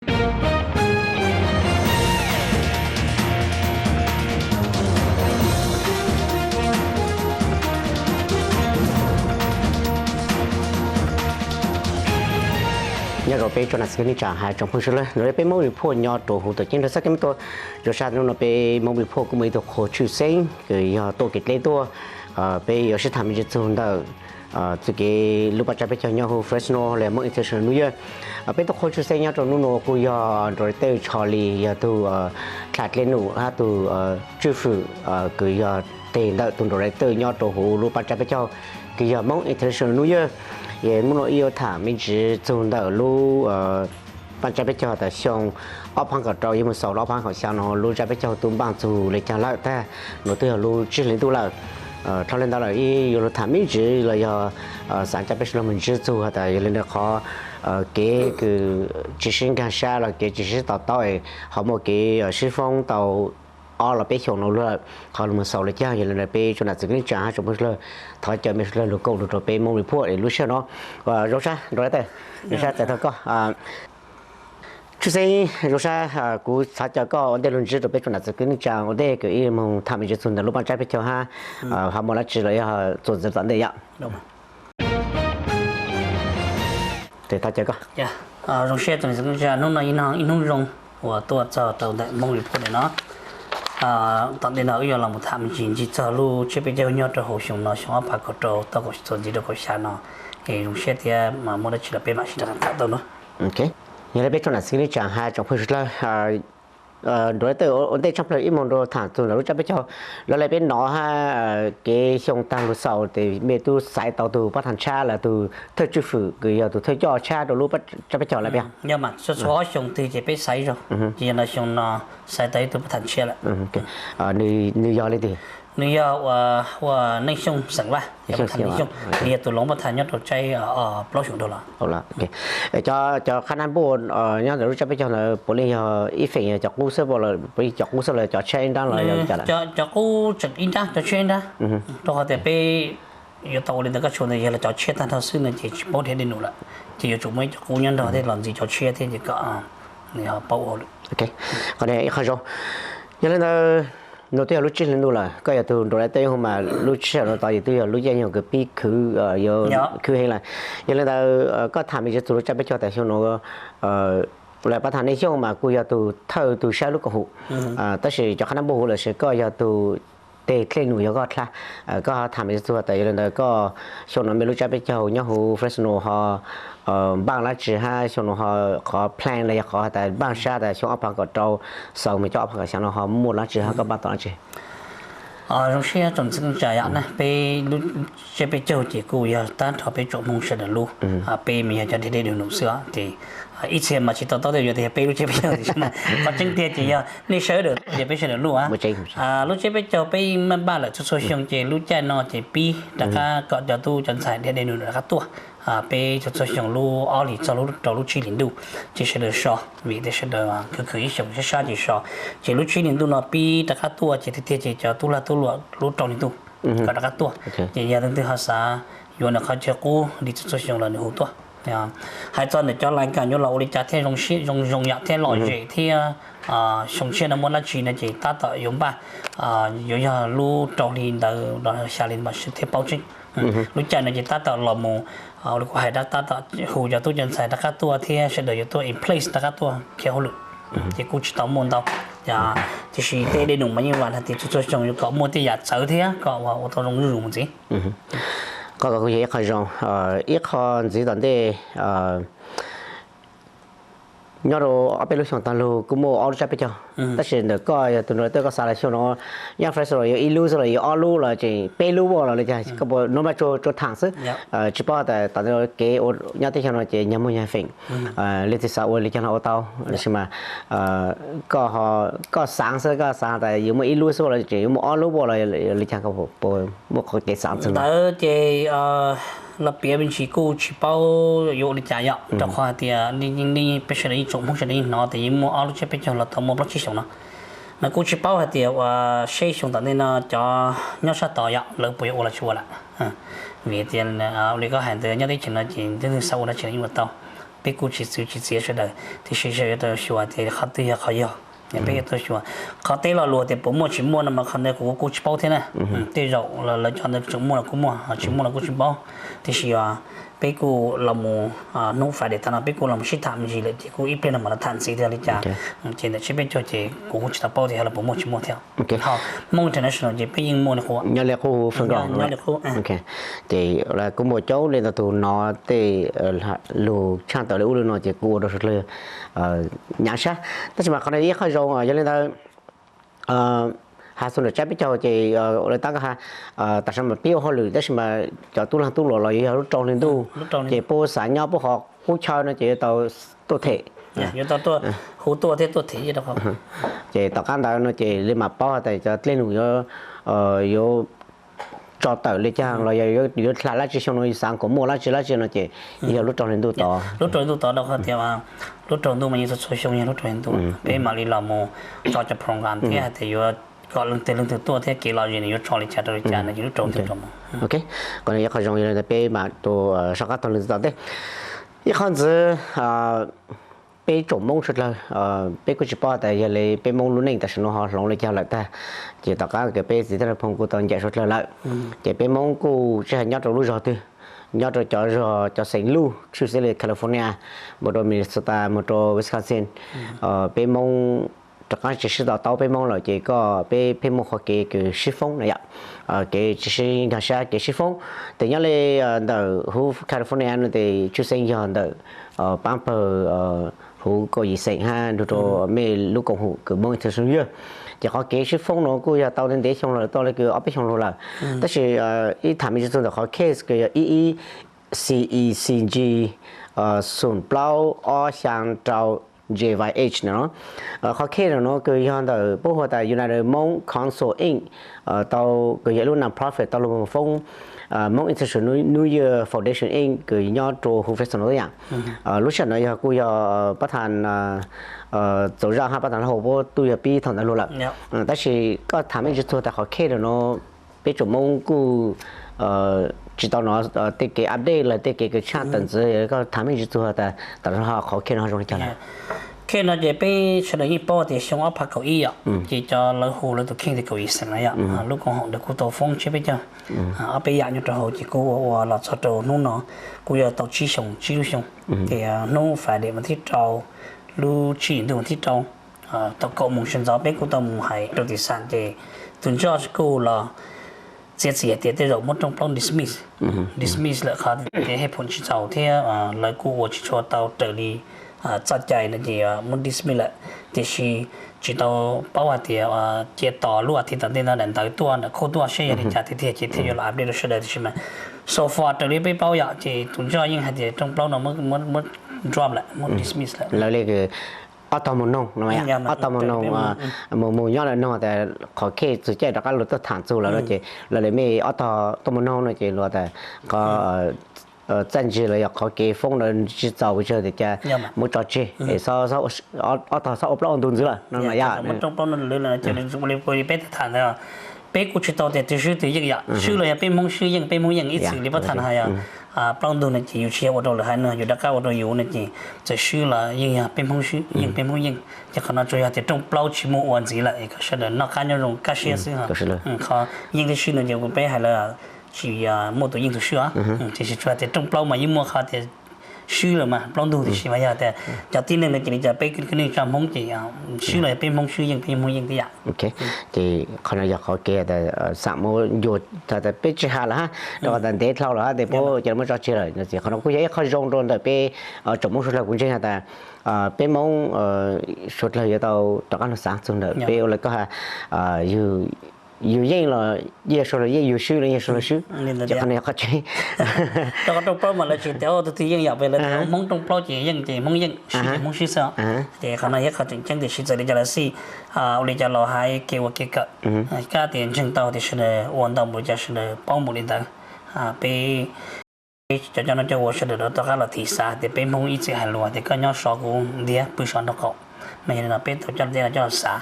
Nyob rau peb tsoom nam txiv kwv tij neej tsa hab tsoom phooj ywg sawv daws, peb Hmoob Vim Phuaj nyob rau huv tuam ceeb nrog xab kab me tua. Zoo sab hnub no peb Hmoob Vim Phuaj kuj muaj ib tug qhua tshwj xeeb kws yog tuaj kev dleb tuaj. Peb yuav sib tham me ntsis txug ntawm txuj kev lub paj tsab peb caug nyob huv Fresno los Hmoob International New Year. Peb tug qhua tshwj xeeb nyob rau hnub no kuj yog director Charlie, yog tug dlha dlej num hab tug tswj fwm kws yog teg ntawm tug director nyob rau huv lub paj tsab peb caug kws yog Hmoob International New Year. Es hnub no wb yuav tham me ntsis txug ntawm lub paj tsab peb caug tas xyoo ob phav kaum rau yuav moog xaus ob phav kaum xya no lub tsab peb caug tub npaaj txug le caag lawm tag, no twb yog lub tsib hlis ntuj lawm. Dhau le ntawd lawm wb yuav lug tham me ntsis los yog xaav coj peb sawv daws moog ntsib txug has tas yog le ntawd qhov kev kws tsi sib nkaag sab los kev tsi sib to taub es ho muaj kev sib foob tau ob los peb xyoos no lawm, qhov lug moog xaus le caag. Yog le ntawd peb tsoom nam txiv kwv tij neej tsa hab tsoom phooj ywg sawv daws, thov caw mej sawv daws lug koom lug rau peb Hmoob Vim Phuaj es lub sij hawm no. Zoo sab nrug le tawm, zoo sab txais tau koj. Tshwj xeeb zoo sab, kuv thov caw koj ua ntej lug ntsib rau peb tsoom nam txiv kwv tij neej tsa ua ntej kws wb moog tham me ntsis txug ntawm lub paj tsab peb caug hab ho muaj dlaab tsi los yog txuas ntxiv tom ntej yom. Zoo sab tsoom nam txiv kwv tij neej tsa, hnub no ib hnub zoo uas tuaj txug rau ntawm Hmoob Vim Phuaj no. Tom ntej no wb yuav los tham me ntsis txug lub tsab peb caug nyob rau huv xyoo no xyoo ob phav kaum rau txuas ntxiv rau kaum xya no. Es zoo sab thiab mas muaj dlaab tsi los peb maam sib tham tau na. Yog le peb tsoom nam txiv kwv tij neej tsa hab tsoom phooj ywg sawv daws, nrug le tawm ua ntej tshaaj plawg wb moog rau tham txug ntawm lub tsab peb caug. Lawv le peb nov hab kev xyoo taag lug xaus tes mej tub xaiv tau tug pab thaam tshab los tug thawj tswj fwm kws yog tug thawj coj tshab rau lub tsab peb caug lawm puas yog? Yog mas, txhua txhua ob xyoo twg ces peb xaiv zog, ces yog no xyoo no xaiv tau ib tug pab thaam tshiab lawm. Nws yog leej twg? Nws yog ua Neej Xyooj xeem Vaj, nws yog tus loob pab thaam nyob rau tsaib plaub xyoos dhau los. Cov qhab nab npuj nyob ntawm lub tsab peb caug ntawd puav leej yog ib feem yog cov qub xwb, puav leej cov qub xwb los cov tshiab ib nrab los yog li cas lawm? Cov qub tseem ib nrab, cov tshiab ib nrab. Rau qhov tias peb yuav tau ua li ntawd koj tshua ntawd yog los cov tshiab tag nrho xwb no ces tsis paub dlaab dlaim num lawm, ces yuav tsum muaj ib cov qub nyob nrog thiab los ntxiv cov tshiab thiab ces kom nws ho paub ua hauj lwm. Qhov no ib qho zoo. Yog li ntawd, no twb yog lub tsib hlis ntuj lawm, koj yog tug nrug le tawm hu mas lub sij hawm no tod yus twb yog lub caij nyoog kws pib khwv, yuav khwv heev lawm. Yog li ntawd koj tham me ntsis txug lub tsab peb caug tas xyoo no, lawv pab thaam Neej Xyooj mas kuj yog tug thawj tug saib lub koom haum, tab sis cov qhab nab npuj huv lawm sis koj yog tug teg dlej num yog koj dlha. Koj tham me ntsis txug tas yog li ntawd koj xyoo no mej lub tsab peb caug nyob huv Fresno ho npaaj dlaab tsi hab xyoo no ho qhov plan los yog qhov has tas npaaj sab tas xyoo ob phav kaum rau xaus mej coj ob phav kaum xya no ho muaj dlaab tsi hab koj npaaj tau dlaab tsi? Zoo siab tsoom nam txiv kwv tij neej tsa, peb lub tsab peb caug ces kuj yog tag nrho peb tsoom Hmoob sawv daws lub, peb mas yog cov dlej dlej num xwb os. Ces ib txhia mas tsis to taub tias yuav tias yog peb lub tsab peb caug tiam sis mas qhov tseeb tiag ces yog nej sawv daws yog peb sawv daws lub. Lub tsab peb caug peb yeej npaaj lawm txhua txhua xyoo ces lub caij no ces pib rov qab kom cov tub cov ntxhais dlej dlej num rov qab tuaj. Peb txhua txhua xyoo lub ob hlis txog lub rau lub tsib hlis ntuj ces sawv daws so, vim tias sawv daws khwv khwv ib xyoos sab sab ces so. Ces lub tsib hlis ntuj no pib rov qab tuaj ces tiag tiag ces cov tub lag tub luam lub rau hlis ntuj kom rov qab tuaj. Ces yog leej twg ho xav yuav nws qhov chaw qub li txhua txhua xyoo los nws hu tuaj. Hais txog ntawm cov lais kam yuav los ua li cas thiaj zoo zoo yom thiab lom zem thiab xyoo tshiab no muaj dab tsi no ces tab tom yuav npaj, yuav yog lub rau hli ntawd los xya hli mas thiaj paub tseeb. Lub caij no ces tab tom los mus, li kuv hais dab tab tom hu cov tub cov ntxhais rov qab tuaj thiab sawv daws yuav tuaj in place rov qab tuaj khiav hauj lwm, ces kuj tsis tau muaj ntau. Tiam sis tej dlej num mas yeej vam hais tias txhua txhua xyoo yuav kom muaj tej yam txawv thiab kom ua tau zoo zuj zus mus ntxiv. Qhov ko kuj yog ib qho zoo. Ib qho ntxiv tom ntej, nyob rau ob peb lub xyoo tag lug kuj muaj ob lub tsab peb caug, tab sis ntawm koj yog tus nrog tawm koj xav los xyoo no nyob Fresno yuav ib lub xwb los yuav ob lub los tseem peb lub ua los li cas koj puas nug mas tsuas thaam xwb. Tsis paub tas tom ntej kev ua nyob teb chaws no ces nyag muaj nyag feem, leej twg xav ua li cas los ua tau, tab sis mas koj, koj xaav xwb, koj xaav tas yuav muaj ib lub xwb los tseem yuav muaj ob lub ua los li cas, koj puas muaj qhov kev xaav txug ntawd? Ces los piav me ntsis kuj tsis paub yuav ua li cas yom, rau qhov hais tias nej peb sawv daws yeej tsoom Hmoob sawv daws yeej hnov tias yeej muaj ob lub tsab peb caug los tau muaj plaub tsib xyoos no. Mas kuj tsis paub hais tias ua seb xyoo tom ntej no cov nyob sab tod yom lawv puas yuav ua los tsis ua lawm. Vim tias li koj hais ntawd nyob teb chaws no ces leej twg xav ua dab tsi los yeej ua tau. Peb kuj tsis txwv tsis txiav sawv daws, tiam sis sawv daws yuav tau xyuas tias qhov twg yog qhov yog, peb yuav tau xyuas. Qhov teb lo lus tias puas muaj tsis muaj no mas qhov ntawd kuv kuj tsis paub thiab na. Tej zaum lawv cov ntawd tseem muaj los kuj muaj, tsis muaj los kuj tsis paub. Tiam sis peb kuj los mus, hnub Friday tas no peb kuj los sib tham me ntsis lawm ces kuj ib pliag no mam los tham ntxiv tias li cas. Ces ntawm tsib peb caug ces kuv kuj tsis tau paub tias yog los puas muaj tsis muaj thiab. Hmoob International ces peb yeej muaj li qub, nyob li qub. Ces kuj muaj coob leej ntau tus hnov tej lus tshaj tawm li ub li no ces kuj ua rau suav dlawg nyav sab. Tab sis mas qhov no yog ib qho zoo, yog li ntawd, has xu nram tsib peb caug ces lawv tab ko ha, tam sim no pib ua hauj lwm tab sis mas cov tub lag tub luam los yuav yog lub rau hli ntuj, ces puab xav nyob puab qhov qub chaw no ces yuav tau tuaj them, hu tuaj thiab tuaj them. Ces tom qab ntawd no ces li mam paub tas cov dej num yuav, yuav tso tawm li cas los yog yuav hla dab tsi, xyoo no xav kom muaj dab tsi dab tsi no ces yog lub rau hli ntuj tod. Lub rau hli ntuj tod rau qhov tias lub rau hli ntuj mas yeej txhua txhua xyoo yog lub rau hli ntuj, peb mam li los mus tso cov program thiab hais tias yuav kom leej twg leej twg tuaj thiab kev lom zem nws yuav tso li cas rau li cas no ces lub rau hli ntuj. Qhov no yog qhov zoo, yog li ntawd peb mam rau soj qab taug lw tom ntej. Ib qho ntxiv, peb tsoom Hmoob suav dlawg, peb kuj tsis paub tas yog li peb Hmoob lub neej tam sim no ho hloov li cas lawm tag, ces tom qab peb txiv Thaj Nraug Phoo kuj tau ncaim suav dlawg lawm. Ces peb Hmoob kuj tsis hais nyob rau lub zog twg, nyob rau cov zog cov xeev luj tshwj xeeb li California, mus rau Minnesota, mus rau Wisconsin, peb Hmoob rov qab tsis sib to taub peb Hmoob lawm ces koj peb pheej muaj qhov kev kws sib foob na yom, kev tsis sib nkag siab kev sib foob. Ces nyob li ntawm huv California no ces tshwj xeeb yog ntawm paab pawg huv kaum yim xeem hab nrug rau mej lub koom haum kws Hmoob International Year. Ces qhov kev sib foob no kuj yog tau ntev ntev xyoo lawm, tau li kws ob peb xyoo lug lawm. Tab sis ib tham me ntsis txug ntawm qhov case kws yog ib ib C E C G xoom plaub ob xyaa rau J Y H no. Qhov case no kws yog ntawm puab hu tas United Hmong Council Inc, tau kws yog ib lub non-profit tau lug foob Hmong International New Year Foundation Inc kws nyob rua huv Fresno tuab yaam. Lub sij hawm no yog kuj yog pab thas Txaus Zaj hab pab thas Lauj Hau puab tub yog pib thaum ntawd lug lawm. Tab sis koj tham me ntsis txug tas qhov case no peb tsoom Moob kuj tsis tau nov tej kev update los tej kev kws tshaj tawm ntxiv, koj tham me ntsis txug tas qhov case no zoo li cas lawm. Case no ces peb sawv daws yeej paub tias xyoo ob phav kaum ib yom, ces cov lawv hu lawv tus kheej tias kaum yim xeem na yom, lub koom haum ntawd kuj tau foob tsib peb caug, ob peb yaam nyob rau hauv ces kuj ua ua los txog rau hnub no kuj yog tau tsib xyoo, tsib lub xyoo. Ces hnub Friday mas thib rau, lub tsib hlis ntuj mas thib rau, tau kaum moos sawv ntxov peb kuj tau mus hais rau tim xam ces tus ntsuj kuj los txiav txim hais tias tej zaum muab rooj plaub dismiss, dismiss lawm qhov tias hej phoom tsis txaus thiab lawv kuj ua tsis tshua tau raws li txoj cai no ces muab dismiss lawm. Tiam sis tsis tau paub hais tias cia tos lub as thiv tom ntej no daim ntawv tuaj ntawm khuj tuaj seb yog li cas tiag tiag ces thiaj yuav los update rau sawv daws. Tiam sis mas so far raws li peb paub yom ces tus ntsuj yeej hais tias rooj plaub no muab drop lawm, muab dismiss lawm. Lawv li ob tog mus noog no, ob tog mus noog, mus mus nyob lawm noog tas qhov case txug caij rov qab lug tuaj tham txug lawm no ces lawv li mej ob tog tuaj mus noog no ces luag tas qhov txaj ntsig los yog qhov kev foob ntawd tsis txaus pes tsawg tias cas muab tso tseg, ob tog xob ua plaub ua ntug ntxiv lawm no yom. Peb tham ntawd peb kuj tsis tau tias twg swb twg yeej yom, swb los yog peb Hmoob swb yeej peb Hmoob yeej, ib txwm li pab tham hais yog plaub ntug no ces yus tsis yog ua rau lwm haiv neeg, yus rov qab ua rau yus no ces txawm swb los yeej yog peb Hmoob swb yeej peb Hmoob yeej. Ces qhov no tsuas yog tias rooj plaub tsis muaj ua ntxiv lawm es kom sawv daws noj qab nyob zoo kaj siab xwb. Qhov yeej thiab swb no ces kuv peb hais lawm tsis muaj tus yeej tus swb os, tiam sis tsuas tias rooj plaub mas yeej muaj qhov tias swb lawm mas plaub ntug, tiam sis mas yog tias cov tib neeg no ces li cas peb kwv tij neej tsa Hmoob ces swb los yog peb Hmoob swb yeej peb Hmoob yeej tib yam. Ces qhov no yog qhov kev xam muab ncua tas peb tsis has lawm hab, rau qhov tas ntev dhau lawm hab tes puab cia li muab tso tseg lawm. Qhov no kuj yog ib qho zoo rau ntawm peb tsoom Moob suav dlawg, kuv ntseeg has tas peb Moob suav dlawg yuav tau rov qab lug xaav txug ntawm peb ua le koj has, yus yeej los yeej yog suav dlawg yeej, yus swb los yeej yog suav dlawg swb. Ces qhov no yog qhov tseeb. Rau qhov rooj plaub mas lawv tsis tias ua tug twg yeej yom, peb lawv tias Hmoob rooj plaub ces yeej ces Hmoob yeej, swb ces Hmoob swb xwb. Ces qhov no yog qhov tseem ceeb, tiam sis txawm li cas los xij, ua li cas los hais kev ua kev kawm, kab tias ntseeg tau tias sawv daws ua ntau npaum li cas sawv daws paub npaum li ntawd. Peb cov coj noj coj ua sawv daws rov tau qab los thim xav tias peb Hmoob ib txwm hais lus tias koj nyob sov kuv ntiav, pw sov nraub qaum, mas yog li no peb tau coj tej no coj los xav.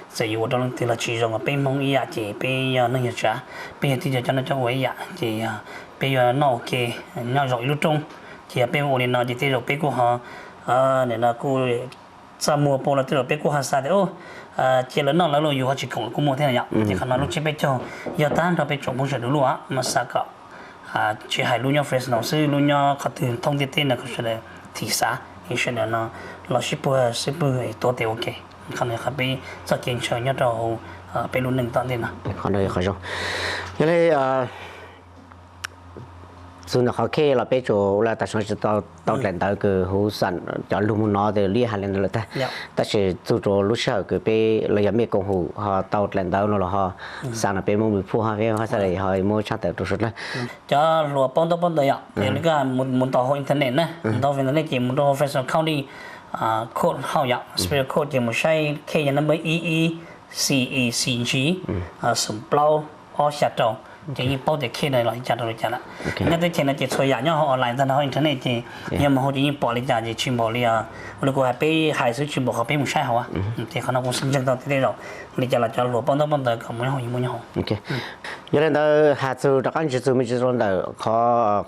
Txawm yus ua rau leej twg los tsis zoo, peb Hmoob ib yam ces peb yog neeg yog tsav, peb yog tib co coj noj coj ua ib yam ces peb yuav noj ua ke, nyob zoo ib lub rooj, Ces yog peb ua li no ces tej zaum peb kuj ho, nim no kuj txaj muag pab los tej zaum peb kuj ho xav tias cia lawv noj lawv los yus ho tsis koom los kuj muaj thiab no yom. Ces qhov no lub tsiab peb caug yog tag nrho peb tsoom Hmoob sawv daws lub, mas xav kom tsis hais lub nyob Fresno xwb, lub nyob qhov twg thoob ntiaj teb no kom sawv daws thim xav, es sawv daws no los sib puag sib pwg tuav tes ua ke. Qhov no yog qhov peb txoj kev ntshaw nyob rau hauv peb lub neej tom ntej no. Qhov no yog qhov zoo. Yog li txug ntawm qhov case los peb tsuas ua li tam sim no tsis tau dlaim ntawv kws huv xam cov lug moog no tes liab has li ntawd lawm tag. Tab sis txug rua lub sij hawm kws peb los yog mej koom haum ho tau dlaim ntawv no los ho xaav no peb muab mws phuaj hab peb hab xaav le ho muab tshaj tawm rua suav dlawg. Cov hluas paub ntaub paub ntawv yom, mus ntaus hauv internet na, mus ntaus hauv internet ces mus rau hauv Fresno County Court hauj yom, Superior Court ces mus saib case yog number ib ib, C E C G, xoom plaub ob xya rau, ces yeej paub tias case no los li cas rau li cas lawm. Nyob teb chaws no ces txhua yam nyob hauv online ntag no, hauv internet ces yog mus hauv ces yeej pom li cas ces tsis npaum li, ua li kuv hais peb hais xwb tsis npaum qhov peb mus saib hauv. Ces qhov no kuv xav ntseeg tau tias tej zaum li cas los cov hluas paub ntaub paub ntawv kom mus nyob hauv yeej muaj nyob hauv. Yog li ntawd has txug rov qab ntsis txug me ntsis rau ntawm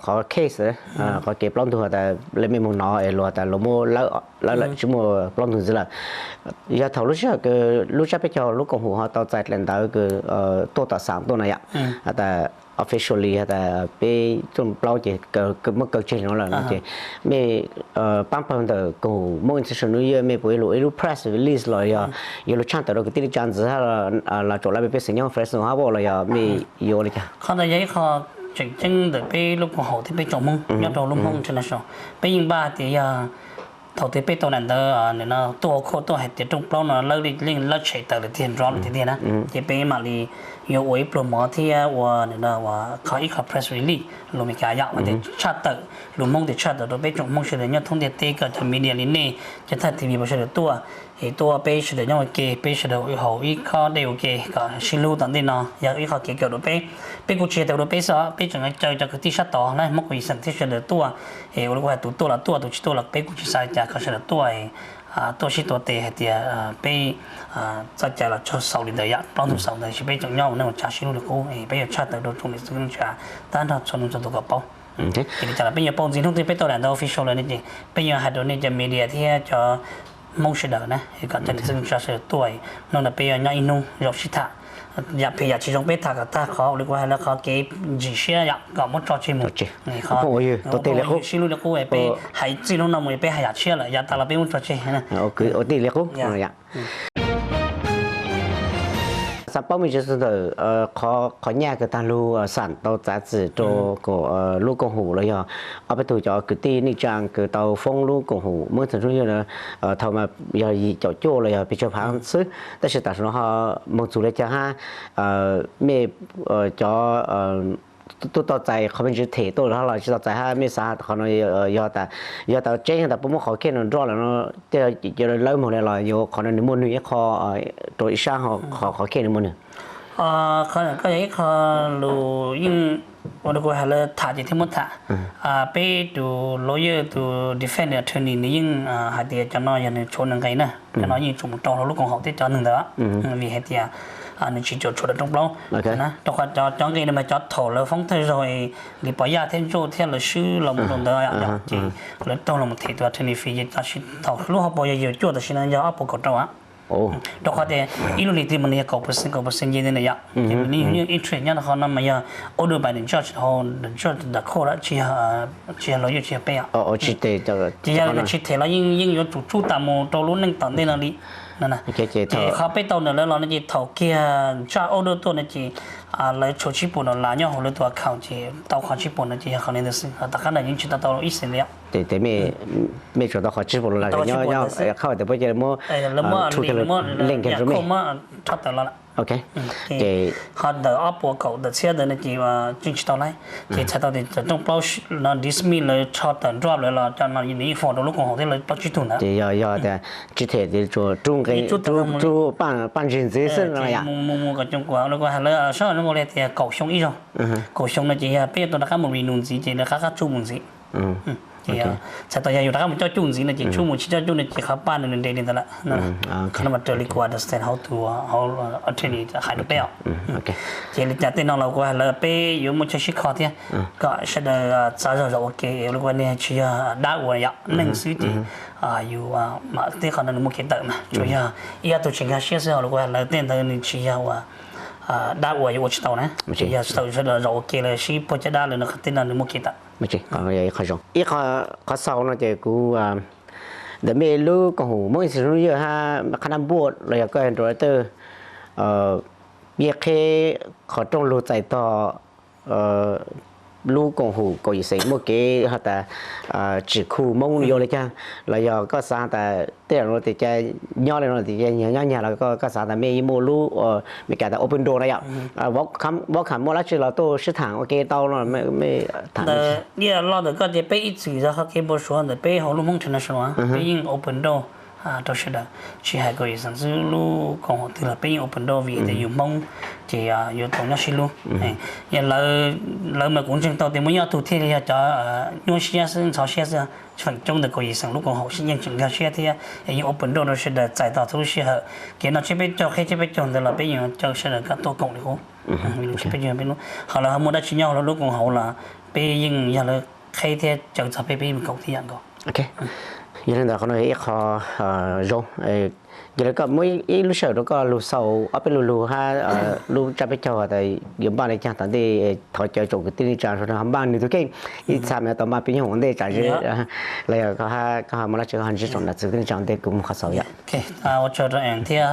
qhov case, qhov kev plaub ntug has tas le mej moog no es luag has tas luag muab lawb lawm tsis muaj plaub ntug ntxiv lawm. Yog thaum lub sij hawm kws lub tsab peb caug lub koom haum ho tau txais dlaim ntawv kws tuaj tom xaav tuaj no yom, has tas officially has tas peb rooj plaub ces muab kaw tseg no lawm no ces mej paab pawg ntawm koom haum Hmoob International New Year mej puas ib lub press release los yog yuav lug tshaj tawm rau kwv tij neej tsa ntxiv hab los tsaum lawv pej xeem nyob Fresno hab los yog mej yuav ua li cas? Qhov ntawd yog ib qho tseem ceeb ntawm peb lub koom haum thiab peb tsoom Hmoob nyob rau lub Hmoob International. Peb yeej npaj tias yog thaum twg peb tau dlaim ntawv tuaj ua court tuaj hais tias rooj plaub no lawb leej lawb tshem tawm lawm tiag, drop lawm tiag tiag na, ces peb mam li yuav ua ib pluag mov thiab ua qhov ib qho press release lus Amelikas yom, tias tshaj tawm lus Hmoob tias tshaj tawm rau peb tsoom Hmoob sawv daws nyob thoob ntiaj teb kom cov media li nej cov thaj T V pab sawv daws tuaj es tuaj peb sawv daws nyob ua ke, peb sawv daws haus ib khob dej ua ke kom sib hlub tom ntej no yog ib qho kev kawm rau peb. Peb kuj tsis yog tawm rau peb xwb, peb tseem caw cov kwv tij sab tod na, Hmoob kuj yim xeem thiab sawv daws tuaj es ua li kuv hais tus tuaj los tuaj, tus tsis tuaj los peb kuj tsis xav li cas kom sawv daws tuaj es tuaj sib tuav tes hais tias peb txoj cai los tsaug xaus li ntawd yom, plaub ntug xaus ntawd, tab sis peb tseem nyob ua neej ua tsav sib hlub li qub es peb yuav tshaj tawm rau tsoom niam txiv kwv tij neej tsa tag nrho txhua leej txhua tus kom paub. Ces li cas los peb yuav paub ntxiv hnub twg peb tau daim ntawv official lawm no ces peb yuav hais rau nej cov media thiab cov Hmoob sawv daws na kom cov niam txiv kwv tij neej tsa sawv daws tuaj, hnub no peb yuav nyob ib hnub zoo sib tham, yam phem yam tsis zoo peb tham kom tag, qhov ua li kuv hais lawm qhov kev ntsim siab yom kom muab tso tseg mus. Sib hlub li qub peb hais txij hnub no mus peb hais yam tshiab lawm yav tas los peb muab tso tseg. Ua tij li qub. Xav paub me ntsis txug ntawm qhov nyaj kws taag lug xam tau txav txim rau lub koom haum los yog ob peb tug cov kwv tij neej tsaa kws tau foob lub koom haum Hmoob International New Year, thaum mas yog yim caum cuaj los yog pes tsawg phav xwb, tab sis tam sim no ho moog txug li cas hab, mej cov tuaj tau txais qhov me ntsis them tuaj los tsis tau txais hab mej xav qhov no yog tas, yog tas tseeb tas puab muab qhov case no drop lawm no tej lawv moog li los yuav qhov no nwg muaj nwg ib qho rau ib sab, qhov case no muaj nwg Koj yog ib qho lus yeej ua rau kuv hais lawv tham ces thiaj muab tham. Peb tus lawyer tus defense attorney nws yeej hais tias cov no yog nws tshuav nws nqe na, cov no yeej tsum mus rau hauv lub koom haum thiab cov neeg ntawd, vim hais tias nws tsis tau tshuav daim rooj plaub. Rau qhov cov nqe no mas cov thaum lawv foob thawj zaug li Pov Yaj thiab Ntsuj thiab lawv swb los mus rau ntawd ces lawv raug los them tus attorney fee ces tam sim thaum lub hauv paus yog yim cuaj, tam sim no yog ob puas kaum rau. Rau qhov tias ib lub lim twg mas nws yog kaum percent kaum percent nce ntawd yom, ces nws yeej interest nyob rau qhov no mas yog order by the judge, the judge the court, tsis yog lawyer, tsis yog peb. Ces yog tsis them los yeej yuav tsum tsub tas mus rau lub neej tom ntej no li. Ces qhov peb tau ntawm lawv los no ces thaum kiag judge order tuaj no ces lawv tshuav tsib puas dollar nyob hauv lawv tus account ces tau qhov tsib puas no ces yog qhov li ntawd xwb, tom qab ntawd yeej tsis tau tau ib xees li. Mej tshuav tau qhov tsib puas dollar, qhov tias puab cia li muab leej rau mej, rho tawm los lawm. Ces ho ntawm ob puas kaum ntawm txhiab ntawd no ces yeej tsis tau lawm, ces txhais tau tias rooj plaub no dismiss lawv rho tawm drop lawv los cov no nws yeej foom rau lub koom haum thiab lawv plaub tsib tug ntawd. Ces yog tias tsis them ces tsuas rub nqe, rub paj ntsig ntxiv xwb no yom. Mus mus kom coom kuam lawv, sab zoo nkaus li tias kaum xyoo ib zaug, kaum xyoo no ces yog peb yuav tau rov qab mus renew ntxiv ces lawv qab qab tsub mus ntxiv. Ces txhais tau yog yus rov qab mus coj cuj ntxiv no ces tshuav mus tsis coj cuj no ces qhov paj no nws nres li ntawd lawm. Qhov no mas raws li kuv understand hauv tus, hauv attorney hais rau peb os. Ces li cas tej no los kuv hais lawv peb yuav muaj chaw sib kho thiab kom sawv daws txav zog zog ua ke, li kuv hais tsis yog dab ua yom, neeg xwb ces yus mam teb qhov no nws muaj kev tawm mas tsuas yog ib ob tug tsis nkag siab xwb, ho li kuv hais lawv tej ntawd nws tsis yog ua dab ua yuav ua tsis tau na, ces yog tawm sawv daws zog ua ke lawm sib puag caj dab lawm no qhov tej no nws muaj kev tawm. Ib qhov xaus no ces kuv, ntawm mej lub koom haum Hmoob Institute New Year hab qhab nab npuaj los yog koj nruav tawj, mej qheb qhov rooj lug txais tog lub koom haum kaum yim xeem muaj kev has tas tsim khu Hmoob yuav li cas, los yog koj xav tas tej zaum no tias cas nyob li no tias cas nyob nyag los koj xav tas mej yeej muaj lub Meskas tas open door na yom, welcome muaj dab tsi los tuaj sib thaam ua ke tau no. Ntawm diaj loj ntawm koj ces peb ib txwm yog qhov kev npau suav ntawm peb hauv lub Hmoob International peb yeej open door rau sawv daws, tsis hais kaum yim xeem xwb, lub koom haum twg los peb yeej open door vim tias yus Hmoob ces yuav tau nyob sib hlub. Lawv mas kuv ntseeg tau tias muaj ib ob tug thiaj li yog cov nyuaj siab xwb ntxhov siab xwb, feem coob ntawm kaum yim xeem lub koom haum yeej tseem nkag siab thiab es yeej open door rau sawv daws txais tog txhua lub sij hawm. Kev no tsiab peb caug qheb tsiab peb caug ntawd los peb yeej caw sawv daws kom tuaj koom li qub. Ho lawv ho muaj dab tsi nyob hauv lub koom haum los peb yeej yog lawv qheb thiab caw txog peb, peb yeej mus koom thiab yam nkaus. Yog li ntawd qhov no yog ib qho zoo. Yog li koj muab ib lub sij hawm rau koj lug xaus ob peb lug lug hab lub tsab peb caug tas yuav npaj li caag tom ntej, thov caw tsoom kwv tij neej tsa ho npaj nws tug kheej, ib txha mas tau npaj pib nyoog ua ntej tsam zeb, los yog koj ho muaj dab tsi koj ho ntsib tsoom nam txiv kwv tij neej tsa ua ntej kuv mus qhov xaus yom. Ua tsaug rau Eev thiab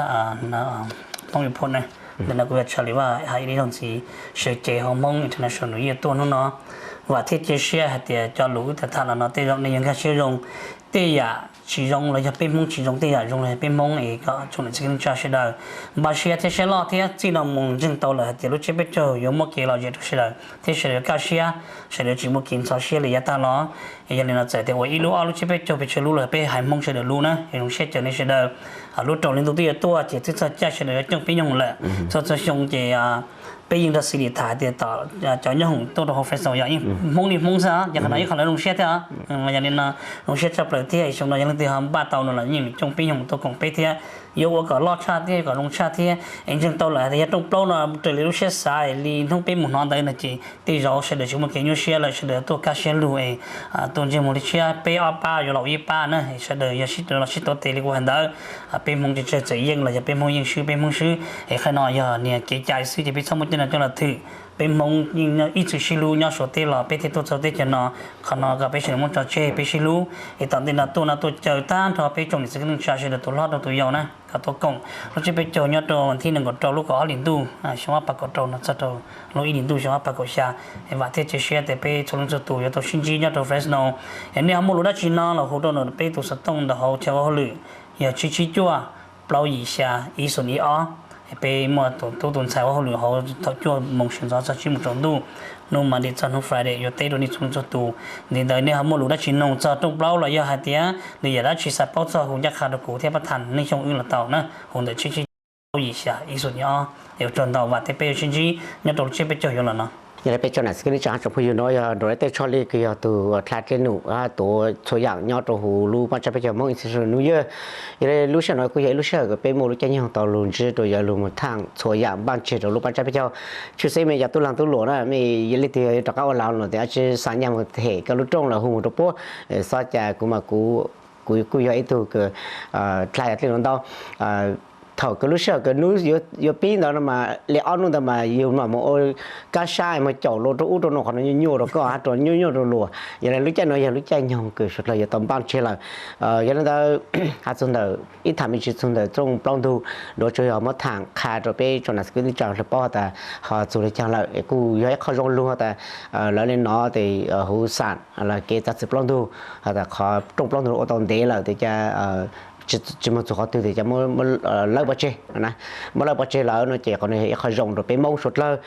Hmoob Report na. Ntawm no kuv yog Charlie Vaj hais ib zaug ntxiv, sawv cev hauv Hmoob International New Year tuaj hnub no, vam thiab cia siab hais tias cov lus wb tham tham los no tej zaum nej yuav nkag siab zoo. Tej yam tsis zoo los yog peb Hmoob tsis zoo, tej yam zoo los yog peb Hmoob, es kom tsoom niam txiv kwv tij neej tsa sawv daws npaj siab thiab siab loj thiab txij no mus ntseeg tau lawm hais tias lub tsiab peb caug yuav muaj kev lom zem rau sawv daws thiab sawv daws yuav kaj siab, sawv daws tsis muaj kev ntxhov siab li yav tag los. Es yog li no txawm tias ua ib lub ob lub tsiab peb caug peb tsawg lub los peb haiv Hmoob sawv daws lub na, es zoo siab caw nej sawv daws lub rau hli ntuj twb yuav tuaj ces twb txog caij sawv daws yuav coob peb nyoog lawm. Txhua txhua xyoo ces peb yeej nrog xws li tham hais tias tom cov nyob hoom tuaj rau hauv Fresno yog yeej Hmoob li Hmoob xwb os, yog qhov no ib qho lawv zoo siab thiab os. Yog li no zoo siab tshaj plaws thiab, xyoo no yog leej twg ho npaj tau no los yeej coob peb nyoog tuaj koom peb thiab. Yuav ua kom loj tshaj thiab kom zoo tshaj thiab, es ntseeg tau lawm hais tias yog rooj plaub no raws li lub siab xav li hnub peb mus hnov ntawd no ces tej zaum sawv daws tsis muaj kev nyuaj siab lawm, sawv daws tuaj kaj siab lug es tuaj ntsej muag li tshiab, peb ob pab yuav los ua ib pab na, sawv daws yog sib los sib tuav tes li kuv hais ntawd. Peb Hmoob tsis tsawg txawm yeej los yog peb Hmoob yeej swb peb Hmoob swb, es qhov no yog niag kev cai xwb ces peb txhob muaj tej no coj los thwm. Peb Hmoob yeej ib txwm sib hlub nyob Suav teb los peb thiaj tuaj txog teb chaws no, qhov no kom peb sawv daws muab tso tseg peb sib hlub. Es tom ntej no tuaj no tuaj caw tag nrho peb tsoom niam txiv kwv tij neej tsa sawv daws tus hlob rau tus yau na kom tuaj koom lub tsiab peb caug nyob rau vas thib nees nkaum rau lub kaum ob hlis ntuj xyoo ob phav kaum rau no txog rau lub ib hlis ntuj xyoo ob phav kaum xya. Es vam thiab cia siab tias peb txhua leej txhua tus yuav tau sib ntsib nyob rau Fresno. Es nej ho muaj lus dab tsi no los hu rau ntawm peb tus xov tooj ntawm hauv chaw ua hauj lwm yog tsib tsib cuaj plaub yim xya ib xoom ib ob. Peb muaj tus tub tus ntxhais ua hauj lwm hauv thaum cuaj moos sawv ntxov txog tsib moos tsaus ntuj, hnub Monday txog hnub Friday yuav teb rau nej txhua leej txhua tus. Ntxiv ntawd nej ho muaj lus dab tsi nug txog rooj plaub los yog hais tias nws yam dab tsi xav paub txog hu ncaj qha rau kuv thiab pab tham neej xyoo wb los tau na, hu ntawm tsib tsib cuaj plaub yim xya ib xoom ib ob. Es ua tsaug ntau, vam thiab peb yuav sib ntsib nyob rau lub tsiab peb caug yuav los no. Yog li peb tsoom nam txiv kwv tij neej tsa hab tsoom phooj ywg, nuav yog nrug teb tshooj li kws yog tus dlha dlej num tuav txhua yaam nyob rau huv lub pab tsab peb caug Hmoob Institutional New Year. Yog li lub sij hawm no kuj yog ib lub sij hawm kws peb muaj lub caij nyoog tau lug ntsib rau yawg lug moog thaam txhua yaam npaaj tseg rau lub pab tsab peb caug. Tshwj xeeb mej cov tub laag tub luam na, mej yog leej twg rov qab ua laug no tes dlaab tsi xa nyaj moog hem koj lub rooj los hu moog rau puab. Xob ca kuv mas kuv kuj yog ib tug kws dlha dlej num ntau. Thaum kws lub sij hawm kws nub yuav pib ntawd no mas li ob nub ntawd mas yug mam moog ua kab sab moog caum luas rau ub rau no, qhov no nyuaj nyuaj rau koj hab rau nyuaj nyuaj rau luas. Yog li lub caij no yog lub caij nyoog kws suav dlawg yuav tau npaaj tseg lawm. Yog li ntawd has txug ntawm ib tham me ntsis txug ntawm rooj plaub ntug, nruav tsuas yog muab tham qha rau peb tsoom nam txiv kwv tij neej tsa lug paub has tas ho txug li caag lawm. Kuj yog ib qho zoo lug has tas lawv le nov tes huv xam los kev txav txim plaub ntug has tas qhov rooj plaub ntug ua tau ntev lawm tes ca tsis moog txug qhov twg tes cov muab lawb pov tseg na. Muab lawb pov tseg lawm no ces qhov no yog ib qho zoo rua peb Moob suav dlawg.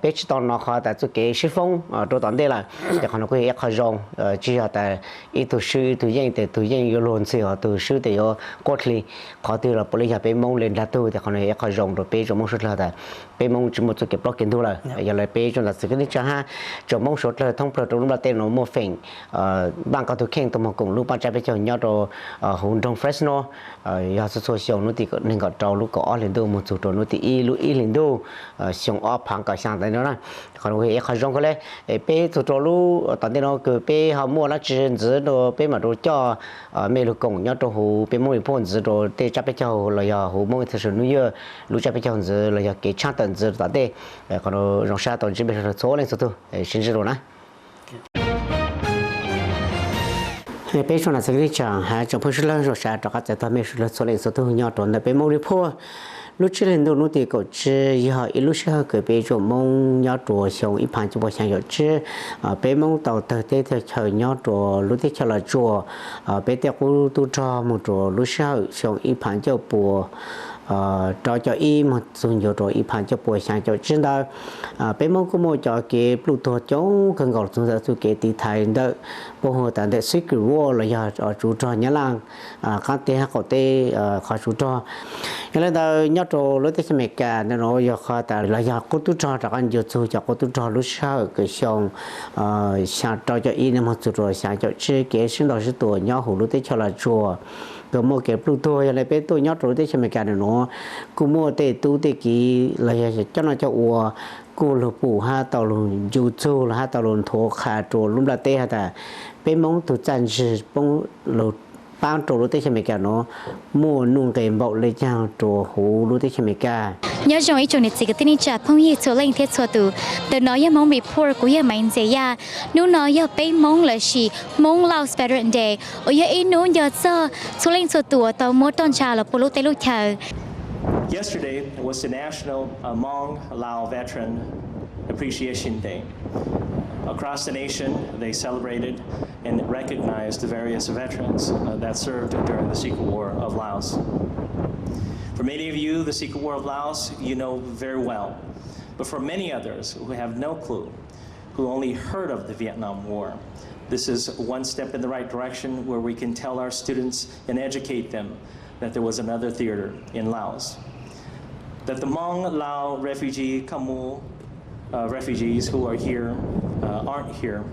Peb tsis tau nov qhov tas txuj kev sib foob rua tom ntej lawm, ces qhov no kuj yog ib qho zoo. Tsis yog tas ib tug swb ib tug yeej tes tug yeej yuav luag ntxhi, ho tug swb tes yuav quaj dli. Qhov twg los puav leej yog peb Moob le nrag tug, tes qhov no yog ib qho zoo rua peb tsoom Moob suav dlawg tas peb Moob tsis muaj txuj kev plaub kev ntug lawm. Yog le peb tsoom ntawv xwv kws neej tsa hab tsoom Moob suav dlawg thoob plawg rua lub nplaj teb nuav muaj feem npaj koj tug kheej tug moog koom lub paab tsab peb caug nyob rua huv nroog Fresno. Yog txhua txhua xyoo nub tim neeg nkaum rau lub kaum ob hlis ntuj moog txug rua nub tim ib lub ib hlis ntuj xyoo ob phaav kaum xyaa ntawd no na. Qhov no yog ib qho zoo kawg le. Peb txug rua lub tom ntej no kws peb ho muaj dlaab tsi ntxiv rua peb maam rua coj mej lug koom nyob rua huv peb Moob Report ntxiv rua tej tsab peb caug los yog huv Moob International New Year lub tsab peb caug ntxiv los yog kev tshaaj tawm ntxiv tom ntej. Qhov no zoo sab tau ntsib mej suav dlawg txhua leej txhua tug, sib ntsib dua na. Peb tsoom nam txwv kws neej tsa hab tsoom phooj ywg suav dlawg zoo sab rov qaab txais tog mej suav dlawg txhua leej txhua tug nyob rua ntawm peb Moob Report. Lub tsib hlis ntuj nub tim kaum tsib yog ib lub sij hawm kws peb tsoom Moob nyob rua xyoo ib phaav cuaj puas xyaa caum tsib, peb Moob tau tawg teb tawg chaw nyob rua lub teb chaws Los Tsuas. Peb tej qub tub rog moog rua lub sij hawm xyoo ib phaav cuaj puas rau caum ib moog txug ncuav rua ib phaav cuaj puas xyaa caum tsib ntawd, peb Moob kuj muaj cov kev pluj tuag coob kawg nkaus txug ntawm txuj kev tiv thaiv ntawm puab hu tas ntawm Secret War los yog tsuv rog Nyab Laj qaab teb hab qaum teb qhov tsuv rog. Yog le ntawd nyob rua lub teb chaws Amelikas ntawm nuav yog qhov tas los yog qub tub rog rov qaab ncuav txug cov qub tub rog lub sij hawm kws xyoo xyaa rau caum ib moog txug rua xyaa caum tsib kev sib ntaus sib tua nyob huv lub teb chaws Los Tsuas kws muaj kev pluj tuag. Yog le peb tuaj nyob rua lub teb chaws Amelikas ntawm nuav kuj muaj tej tub tej kiv los yog coj noj coj ua kuj lug pum hab tau lug ncu txug los hab tau lug nthuav qha rua lub nplaj teb has tas peb Moob tug txaj ntsig poob lug paab rua lub teb chaws Amelikas nuav muaj nuj nqes npaum le caag rua huv lub teb chaws Amelikas. Nyob zoo ib tsoom niam txiv kwv tij neej tsa phooj ywg txhua leej thiab txhua tus. Ntawm no yog Hmoob Report, kuv yog Maiv Ntxhias Yaj. Hnub no yog peb Hmoob lossis Hmoob Laos Veteran Day uas yog ib hnub nco txog txhua leej txhua tus uas tau muab roj ntsha los puag lub teb lub chaw. Yesterday was the National Hmong Lao Veteran Appreciation Day. Across the nation, they celebrated and recognized the various veterans, uh, that served during the Secret War of Laos. For many of you, the Secret War of Laos, you know very well. But for many others who have no clue, who only heard of the Vietnam War, this is one step in the right direction where we can tell our students and educate them that there was another theater in Laos. That the Hmong Lao refugee, Khmer, uh, refugees who are here, uh, aren't here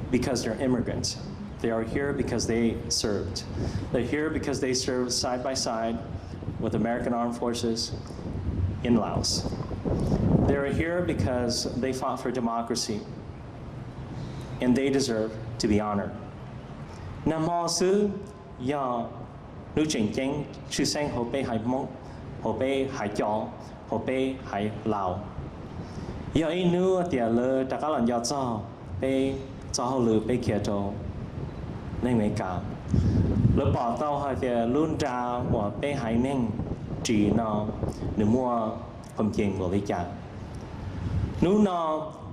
because they're immigrants. They are here because they served. They're here because they served side by side with American Armed Forces in Laos. They are here because they fought for democracy, and they deserve to be honored. Nag hmo xwb yog hnub tseem ceeb tshwj xeeb hauv peb haiv Hmoob, hauv peb haiv cov, hauv peb haiv Laos. Yog ib hnub tias lawv rov qab los nco txog peb txoj hauj lwm peb khiav rau neej Amelikas. Lawv pom tau hais tias lub nra uas peb haiv neeg ris no nws muaj qhov nkees npaum li cas. Hnub no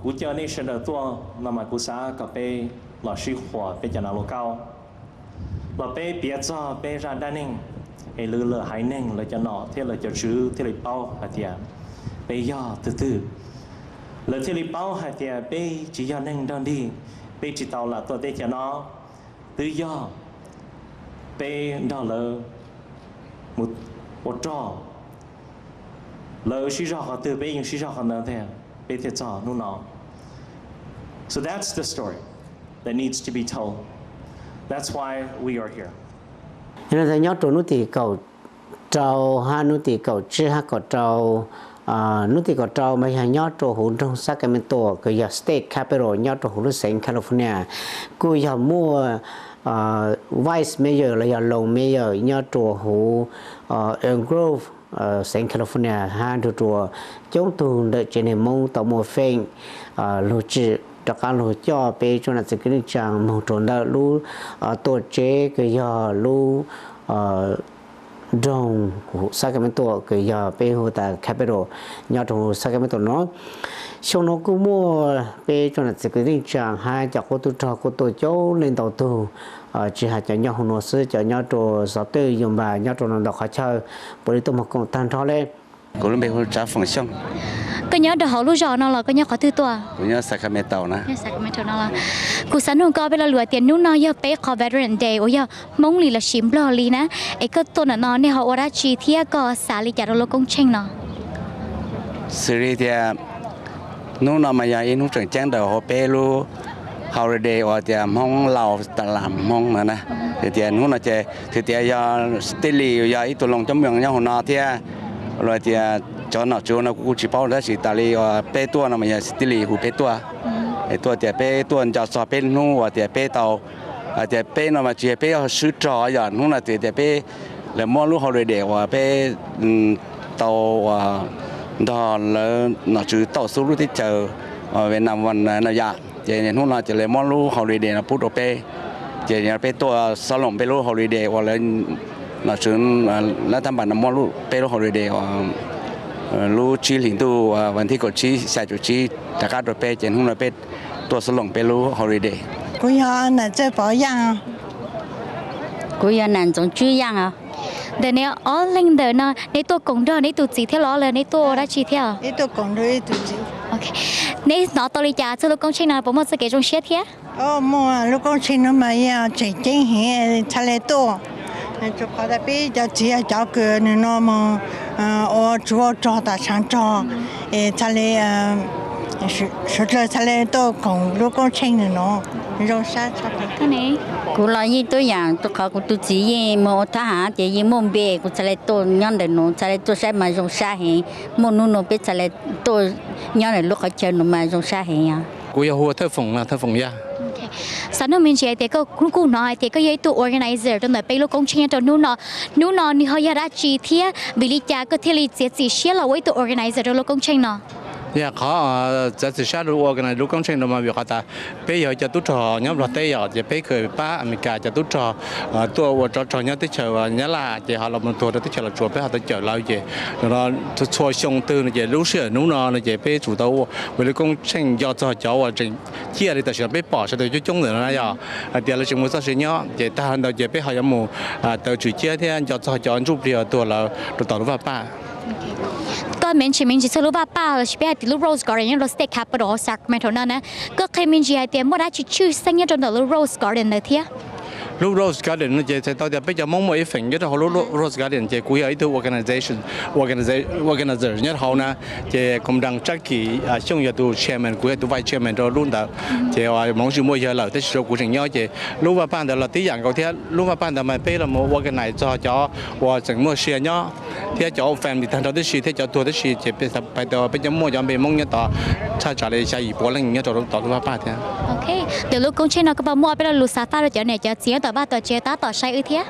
kuv caw nej sawv daws tuaj no mas kuv xav kom peb los sib qhuas peb cov nav lus kaub, los peb piav txog peb zaj dab neeg, es lwm lwm haiv neeg lawv cov nom thiab lawv cov tswv thiaj li paub hais tias peb yog twg twg. Lawv thiaj li paub hais tias peb tsis yog neeg nrog nrig, peb tsis tau lam tuaj teb chaws no, twb yog peb nrog lawv mus ua rog. Lawv sib zog qhov twg peb yeej sib zog qhov ntawd thiab peb thiaj txog hnub no. So that's the story that needs to be told. That's why we are here. Yog li ntawd nyob rau hnub tim kaum rau hab hnub tim kaum tsib hab kaum rau, hnub tim kaum rau mas yog nyob rau huv nroog Sacramento kws yog state capital nyob rau huv lub xeev California, kuj yog muaj vice mayor los yog loos mayor nyob rau huv Elk Grove, xeev California hab nrug rua coob tug ntawm tsev neeg Moob tau muaj feem lug tsim rov qab lug coj peb tsoom nam txiv kwv tij neej tsaa moog rua ntawm lub tuam tsev kws yog lub nroog Sacramento kws yog peb hu tas capital nyob rau Sacramento no. Xyoo no kuj muaj peb tsoom nam txiv kwv tij neej tsaa hab cov qub tub rog kuj tuaj coob leej ntau tug, tsis has cov nyob huv nuav xwb, cov nyob rau xov twj yus npag nyob rau ntau qhov chaw puav leej tuaj moog koom tag nrho le. Kuv lub npe hu Tsav Foom Xyooj. Koj nyob rau hauv lub zos no los koj nyob qhov twg tuaj? Kuv nyob Sacramento na. Kuv xav nug koj peb lo lus tias hnub no yog peb qhov Veteran Day uas yog Hmoob li los sis Nplog li na, es koj tuaj ntawm no nej ho ua dab tsi thiab koj xav li cas rau lub koob tsheej no? Xws li tias hnub no mas yog ib hnub tseem ceeb ntawm hauv peb lub holiday uas tias Hmoob Lauj tas las Hmoob no na. Tias hnub no ces txhais tias yog State League yog ib tug loos coob moos nyob hauv no thiab, los tias cov nom tswv no kuv kuj tsis paub tab sis tas li uas peb tuaj no mas yog State League hu peb tuaj, es tuaj tias peb tuaj nco txog peb hnub uas tias peb tau, hais tias peb no mas tsis yog peb swb rog yog hnub no txhais tias peb lawv muab lub holiday uas peb tau uas ntog lawv nom tswv tau xub lub teb chaws Vietnam no yom, ces hnub no ces lawv muab lub holiday no pub rau peb, ces peb tuaj xob loos peb lub holiday uas lawv nom tswv lab thab npas no muab peb lub holiday uas lub tsib hlis ntuj vas thib kaum tsib xya caum tsib rov qab rau peb, ces hnub no peb tuaj xob loos peb lub holiday. Kuv yog Nam Txawj Pov Yaaj. Kuv yog Nam Ntxoov Tswb Yaaj os. Ntawm neb ob leeg ntawm no neb tuaj koom nrog neb tus txiv thiab los los neb tuaj ua dab tsi thiab? Neb hnov tau li cas txog lub koob tsheej no, puas muaj txoj kev zoo siab thiab? Muaj, lub koob tsheej no mas yog tseem ceeb heev, txhad le tuaj. Rua qhov tas peb cov txiv cov kws nws no mus ua tsov ua rog tas tshaav rog, es txhad le, suav dlawg txhad le tuaj koom lub koob tsheej no, zoo sab tshaj plaws. Kuv los yeej tuaj yaam rua qhov kuv tus txiv yeej moog ua thab ham ces yeej muaj npe, kuv txhad le tuaj nyob ntawm nuav, txhad le tuaj saib mas zoo sab heev. Muaj nub nua peb txhad le tuaj nyob ntawm lub qhov chaw nuav mas zoo sab heev os. Kuv yog hu ua Thawj Foom, Thawj Foom Yaaj. Xav nug me ntsis hais tias koj kuj hnov hais tias koj yog ib tug organizer rau ntawm peb lub koob tsheej nyob rau hnub no, hnub no nws ho yog dab tsi thiab vim li cas koj thiaj li txiav txim siab los ua ib tug organizer rau lub koob tsheej no? Yog qhov txiav txim siab rau ua lub koob tsheej no mas vim qhov tas peb yog cov tub rog nyob Nplog teb yom, ces peb khaws pab Amelikas cov tub rog tuaj ua tsov rog nyob teb chaws Nyab Laj ces ho los mus tuag rau teb chaws Los Tsuas, peb ho tau cawm lawv ces txhua xyoo twg no ces lub sij hawm hnub no no ces peb tsum tau ua lub koob tsheej nco txog cov uas tseem ciaj li tam sim no peb pom sawv daws coob coob ntawm no na yom, hais tias lawv tseem muaj txoj sia nyob ces tag ntawd ces peb ho yuav mus taw tswm ciab thiab nco txog cov ntsuj plig uas tuag lawm rau tom lub vaj paj. Koj me ntsis me ntsis txog lub vaj paj los sis peb hais tias lub Rose Garden nyob rau State Capitol Sacramento no na, koj qhia me ntsis hais tias muaj dab tsi tshwj xeeb nyob rau ntawm lub Rose Garden ntawd thiab? Lub Rose Garden no ces txhais tau tias peb cov Hmoob muaj ib feem nyob rau hauv lub Rose Garden ces kuv yog ib tug organization, organizer nyob rau hauv na, ces Koom Dam Tsab Kis Xyooj yog tus chairman, kuv yog tus vice chairman rau lub ntawd. Ces Hmoob tsis muaj yawg lawm tab sis rau kuv tseem nyob ces lub vaj paj ntawd los tib yam nkaus thiab. Lub vaj paj ntawd mas peb los mus organize txog cov uas tseem muaj sia nyob thiab cov family tag nrho tib si thiab cov tuag tib si ces peb tau peb cov muaj cov npe Hmoob nyob tod thaj tsam li xya yim puav leej nyob rau tom lub vaj paj thiab. Ntawm lub koob tsheej no koj puas muaj peb lo lus xav faj rau cov niam cov txiv nyob tom vaj tom tsev tab tom saib wb thiab?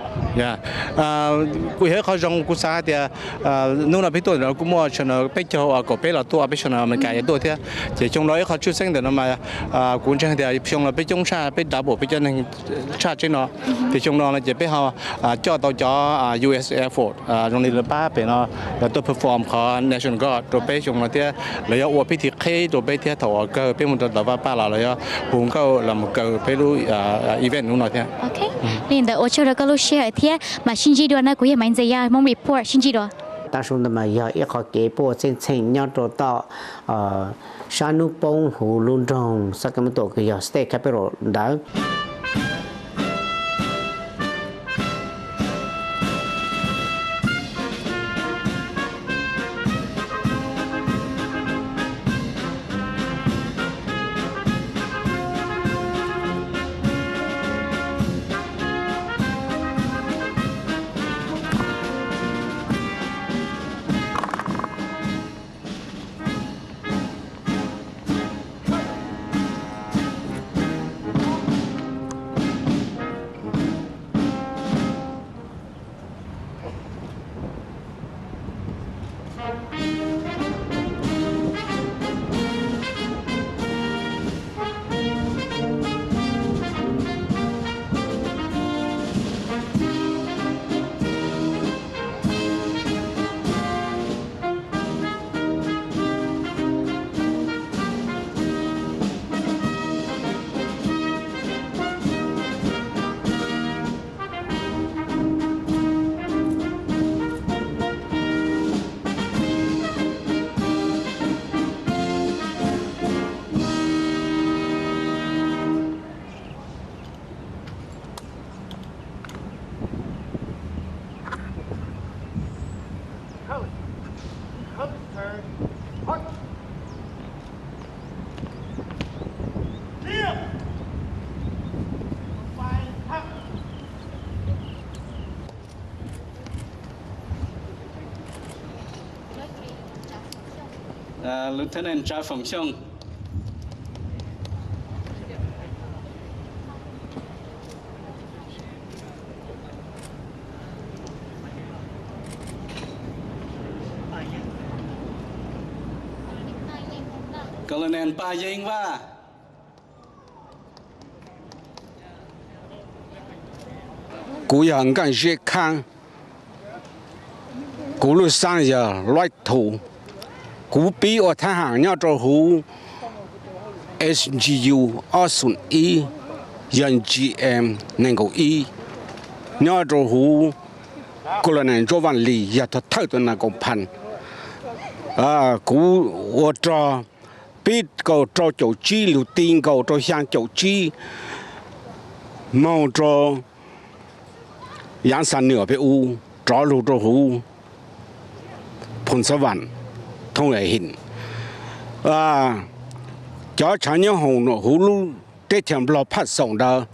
Kuj yog ib qho zoo, kuv xav hais tias hnub no peb tuaj ntawm no kuj muaj tshaj no peb caug kaum peb los tuaj, peb tshaj no Amelikas yuav tuaj thiab. Ces xyoo no ib qho tshwj xeeb ntawm no mas kuv ntseeg tias xyoo no peb coob tshaj, peb double peb cov neeg tshaj tsheb no. Ces xyoo no no ces peb ho coj tau cov U S Air Force zoo li lawv pab pem no tuaj perform qhov National Guard rau peb xyoo no thiab. Lawv yuav ua peb thim qheb rau peb thiab thaum uas kawg peb mus rau tom vaj paj los lawv yuav hu nkauj los mus kaw peb lub event hnub no thiab. Li ntawd ua tsaug rau koj lub sij hawm thiab mam sib ntsib dua na, kuv yog Maiv Ntxawm Yaj, Hmoob Report, sib ntsib dua. Taab su ntawd mas yog ib qho kev puaj txheej txheem nyob rau tom sab hnub poob huv lub nroog Sacramento kws yog State Capitol ntawd. Lieutenant Tsa Foom Xyooj. Colonel Paj Yeeb Vaj. Kuv yog Nkeej Ziab Khaab. Kuv lub xeeb yog Luaj Thu. Kuv pib ua thab ham nyob rau huv S G U ob xoom ib, yog G M nees nkaum ib, nyob rau huv Colonel Ntsuab Vaj Lis yog thawj thawj tus nas koom phas. Kuv ua rog pib kaum rau caum tsib, lug ti nkaus rau xyaa caum tsib, moog rau yaav Xa Nwam peb ub, rov lug rau huv Phoos Xab Vam, Thoob Him. Cov tshav nyoob hoom huv lub teb chaws Nplog Phaj Xoom ntawd,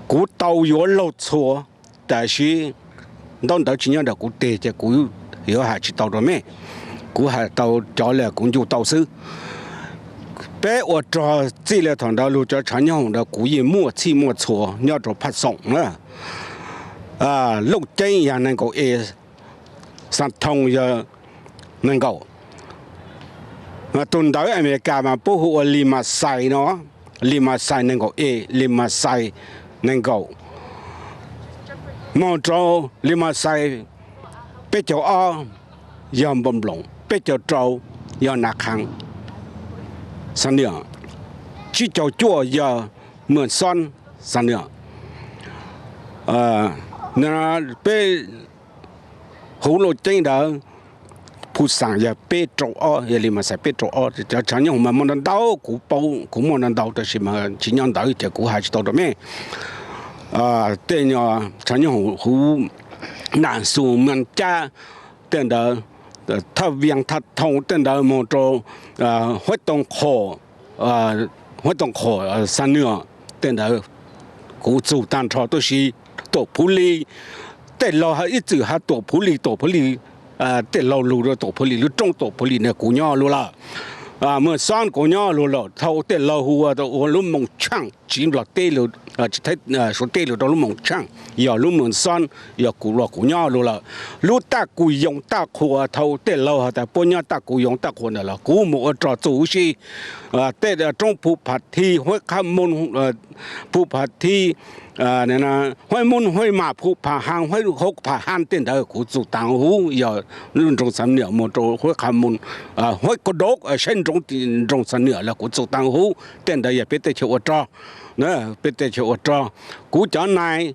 kuv tau yuav laug txhua, tab sis ntaub ntawv tsis nyob ntawm kuv teg ces kuv yuav hais tsis tau rau mej. Kuv hais tau cov li kuv ncu tau xwb. Peb ua rog txij li thaum ntawd lug cov tshav nyoob hoom ntawd kuv yeej muaj txhij muaj txhua nyob rau Phaj Xoom na. Looj Ceeb yog nees nkaum e, Xas Thoo yog nees nkaum. Tus ntawv Amelikas mas puab hu ua Lis Mas Xais no, Lis Mas Xais nees nkaum e, Lis Mas Xais nees nkaum. Moog rau Lis Mas Xais peb caug ob yog Npoo Nploos, peb caug rau yog Nas Khaas, Xa Nwam, tsib caug cuaj yog Mws Xoob, Xa Nwam. Peb huv Looj Ceeb ntawd, Phu Xaam yog peb rau ob, yog Lis Mas Xais peb rau ob. Cov tshav nyoob hoom mas muaj ntau ntau, kuv paub kuv muaj ntau ntau tab sis mas tsis nyob ntawd ces kuv hais tsis tau rau mej. Tej tshav nyoob hoom huv Nas Xus, Mas Cab, tej ntawd, Thaj Vias, Thaj Thoo, tej ntawd moog rau Huab Tooj Qhum, Huab Tooj Qhum, Xa Nwam, tej ntawd kuv txug taag nrho, tab sis Tuam Phuv Lis, tej laug ib txwm has Tuam Phuv Lis, Tuam Phuv Lis, tej laug lug rau Tuam Phuv Lis, lub roob Tuam Phuv Lis ne kuv nyob lug lawm. Mws Xoob kuv nyob lug lawm, thaum tej laug hu ua lub Moos Tshaaj, tsiv Nplog teb, Suav teb lug rau lub Moos Tshaaj, yog lub Mws Xoob, yog kuv los kuv nyob lug lawm. Lub Taj Kuj Yoo Taj Qhua, thaum tej laug has tas puab nyob Taj Kuj Yoo Taj Qhua ntawd los kuv moog ua rog txug huv si. Tej roob Phu Phas Thi, Huab Qhab Moos, Phu Phas Thi, Huab Moos, Huab Mas, Phu Phas Has, Huab Phas Has tej ntawd kuv txug taag huv, yog lub nroog Xa Nwam moog rau Huab Qhab Moos, Huab Kaus Dov, saib nroog, nroog Xa Nwam los kuv txug taag huv. Tej ntawd yog peb teb chaws ua rog, peb teb chaws ua rog. Kuv cov nai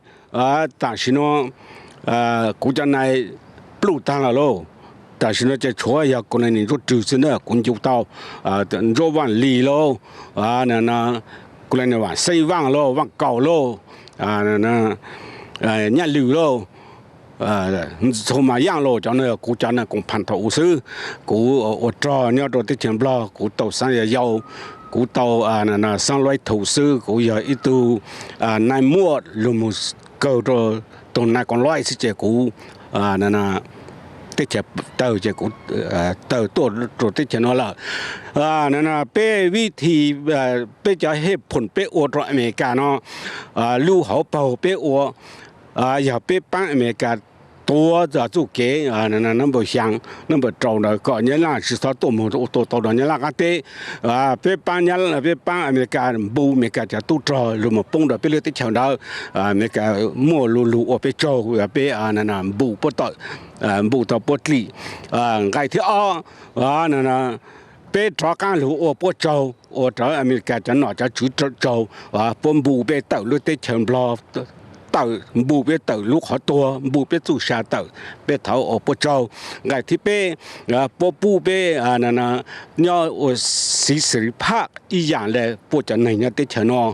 tam sim no, kuv cov nai pluj taag lawm lauj. Tam sim no ces tshuav yog kuv nai Ntsuab Rwg xwb na, kuv ncu tau Ntsuab Vaaj Lis lauj, kuv nai Vaaj Xeeb Vaaj lauj, Vaaj Kaus lauj, Nyaj Lwm lauj, Txhua Mas Yaaj lauj, cov no kuv cov nai koom phas thaum ub xwb. Kuv ua rog nyob rau teb chaws Nplog, kuv tau xeeb yau, kuv tau xeeb Luaj Thu xwb, kuv yog ib tug nai muaj lug moog kawg rau tug nai koom luaj xwb ces kuv teb chaws tawg ces kuv tawg tuaj rau teb chaws no lawm. Peb vib thi, peb cov hej phoom peb ua rau Amelikas no, lub hauv paug peb ua, yog peb paab Amelikas tuav txuj kev nab npaum xyaa, nab npaum rau ntawd kom Nyab Laj tsis txhob tuaj moog ua tua tau rau Nyab Laj qaab teb. Peb paab, peb paab Amelikas npu Amelikas cov tub rog lug moog poob rau peb lub teb chaws ntawd. Amelikas muaj lug lug ua peb tsaug, peb npu puab tawm, npu tau puab dlim. Nqai thib ob, peb rov qaab lug ua puab tsaug, ua rau Amelikas cov nom cov tswv tsaug, puab npu peb tawm lub teb chaws Nplog, tawm npu peb tawm lub qhov tuag, npu peb txuj sa tawm, peb thov ua puab tsaug. Nqai thib peb, puab pub peb nyob ua xiv xis li phaj ib yaam le puab cov neeg nyob teb chaws no.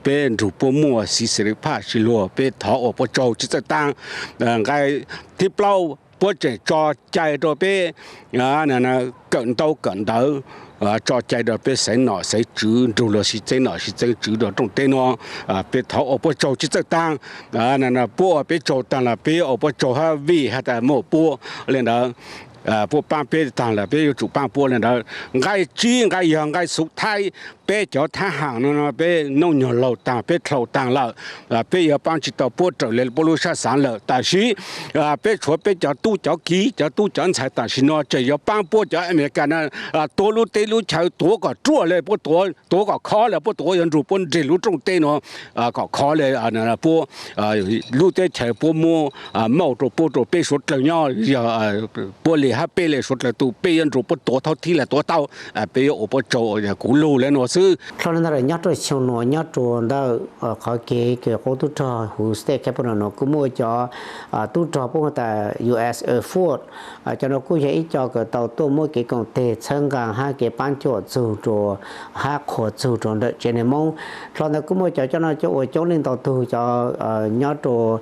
Peb nrug puab muaj xiv xis li phaj tsi luag, peb thov ua puab tsaug tsi txawj taag. Nqai thib plaub, puab tseem tso cai rau peb kawm ntaub kawm ntawv, tso cai rau peb xaiv nom xaiv tswv nrug luag sib txeeb nom sib txeeb tswv rau rooj teb nuav. Peb thov ua puab tsaug tsi txawj taag. Puab ua peb tsaug taag los peb ua puab tsaug hab vim has tas muaj puab le ntawd. puab paab peb taag lawm, peb yuav tsum paab puab le ntawd. Nqai tsib, nqai yog nqai xuv thaib, peb cov thab ham no peb nooj nyuag laug taag, peb dlhau taag lawm, peb yuav paab tsi tau puab raws le puab lub sab xaav lawm. Tam sis peb tshuav peb cov tub cov kiv, cov tub cov ntxhais tam sim no tseem yuav paab puab cov Amelikas na tuav lub teb lub chaw, tuav kom ruaj le puab tuav, tuav kom khov le puab tuav, yuav nrug puab nreg lub rooj teb nuav kom khov le puab lub teb chaws, puab muab mauj rua puab rua peb suav dlawg nyob, yog puab le hab peb le suav dlawg tug, peb yuav nrug puab tuav thaub thib le tuav tau, peb yuav ua puab tsaug, kuv lug le nuav xwb. Dlhau le ntawd lawm, nyob rua xyoo nuav nyob rua ntawm qhov kev kws qub tub rog huv state capital nuav kuj muaj cov tub rog puab hu tas U S Air Force. Cov nuav kuj yog ib co kws tau tuaj muab kev koom teg txhawb nqaa hab kev paab cuam txug rua hab qhuas txug rua ntawm tsev neeg Moob. Dlhau ntawd kuj muaj cov coj noj coj ua coob leej ntau tug, cov nyob rua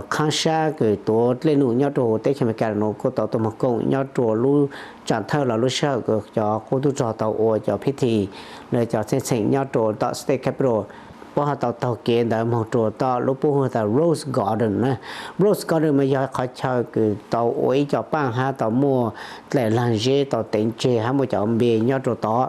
qhaab sab kws tuav dlej nuj nyob rua huv teb chaws Amelikas nuav kuj tau tuaj moog koom nyob rua lub tsaam thawj los lub sij hawm kws cov qub tub rog tau ua cov phib thi, lawv cov txheej txheem nyob rua tom state capital. Puab ho tau taug kev ntawd moog rua tom lub puab hu tas Rose Garden na. Rose Garden mas yog qhov chaw kws tau ua ib co paaj hab tau muaj dlaim laag zeb tau teev tseg hab muaj cov npe nyob rua tod.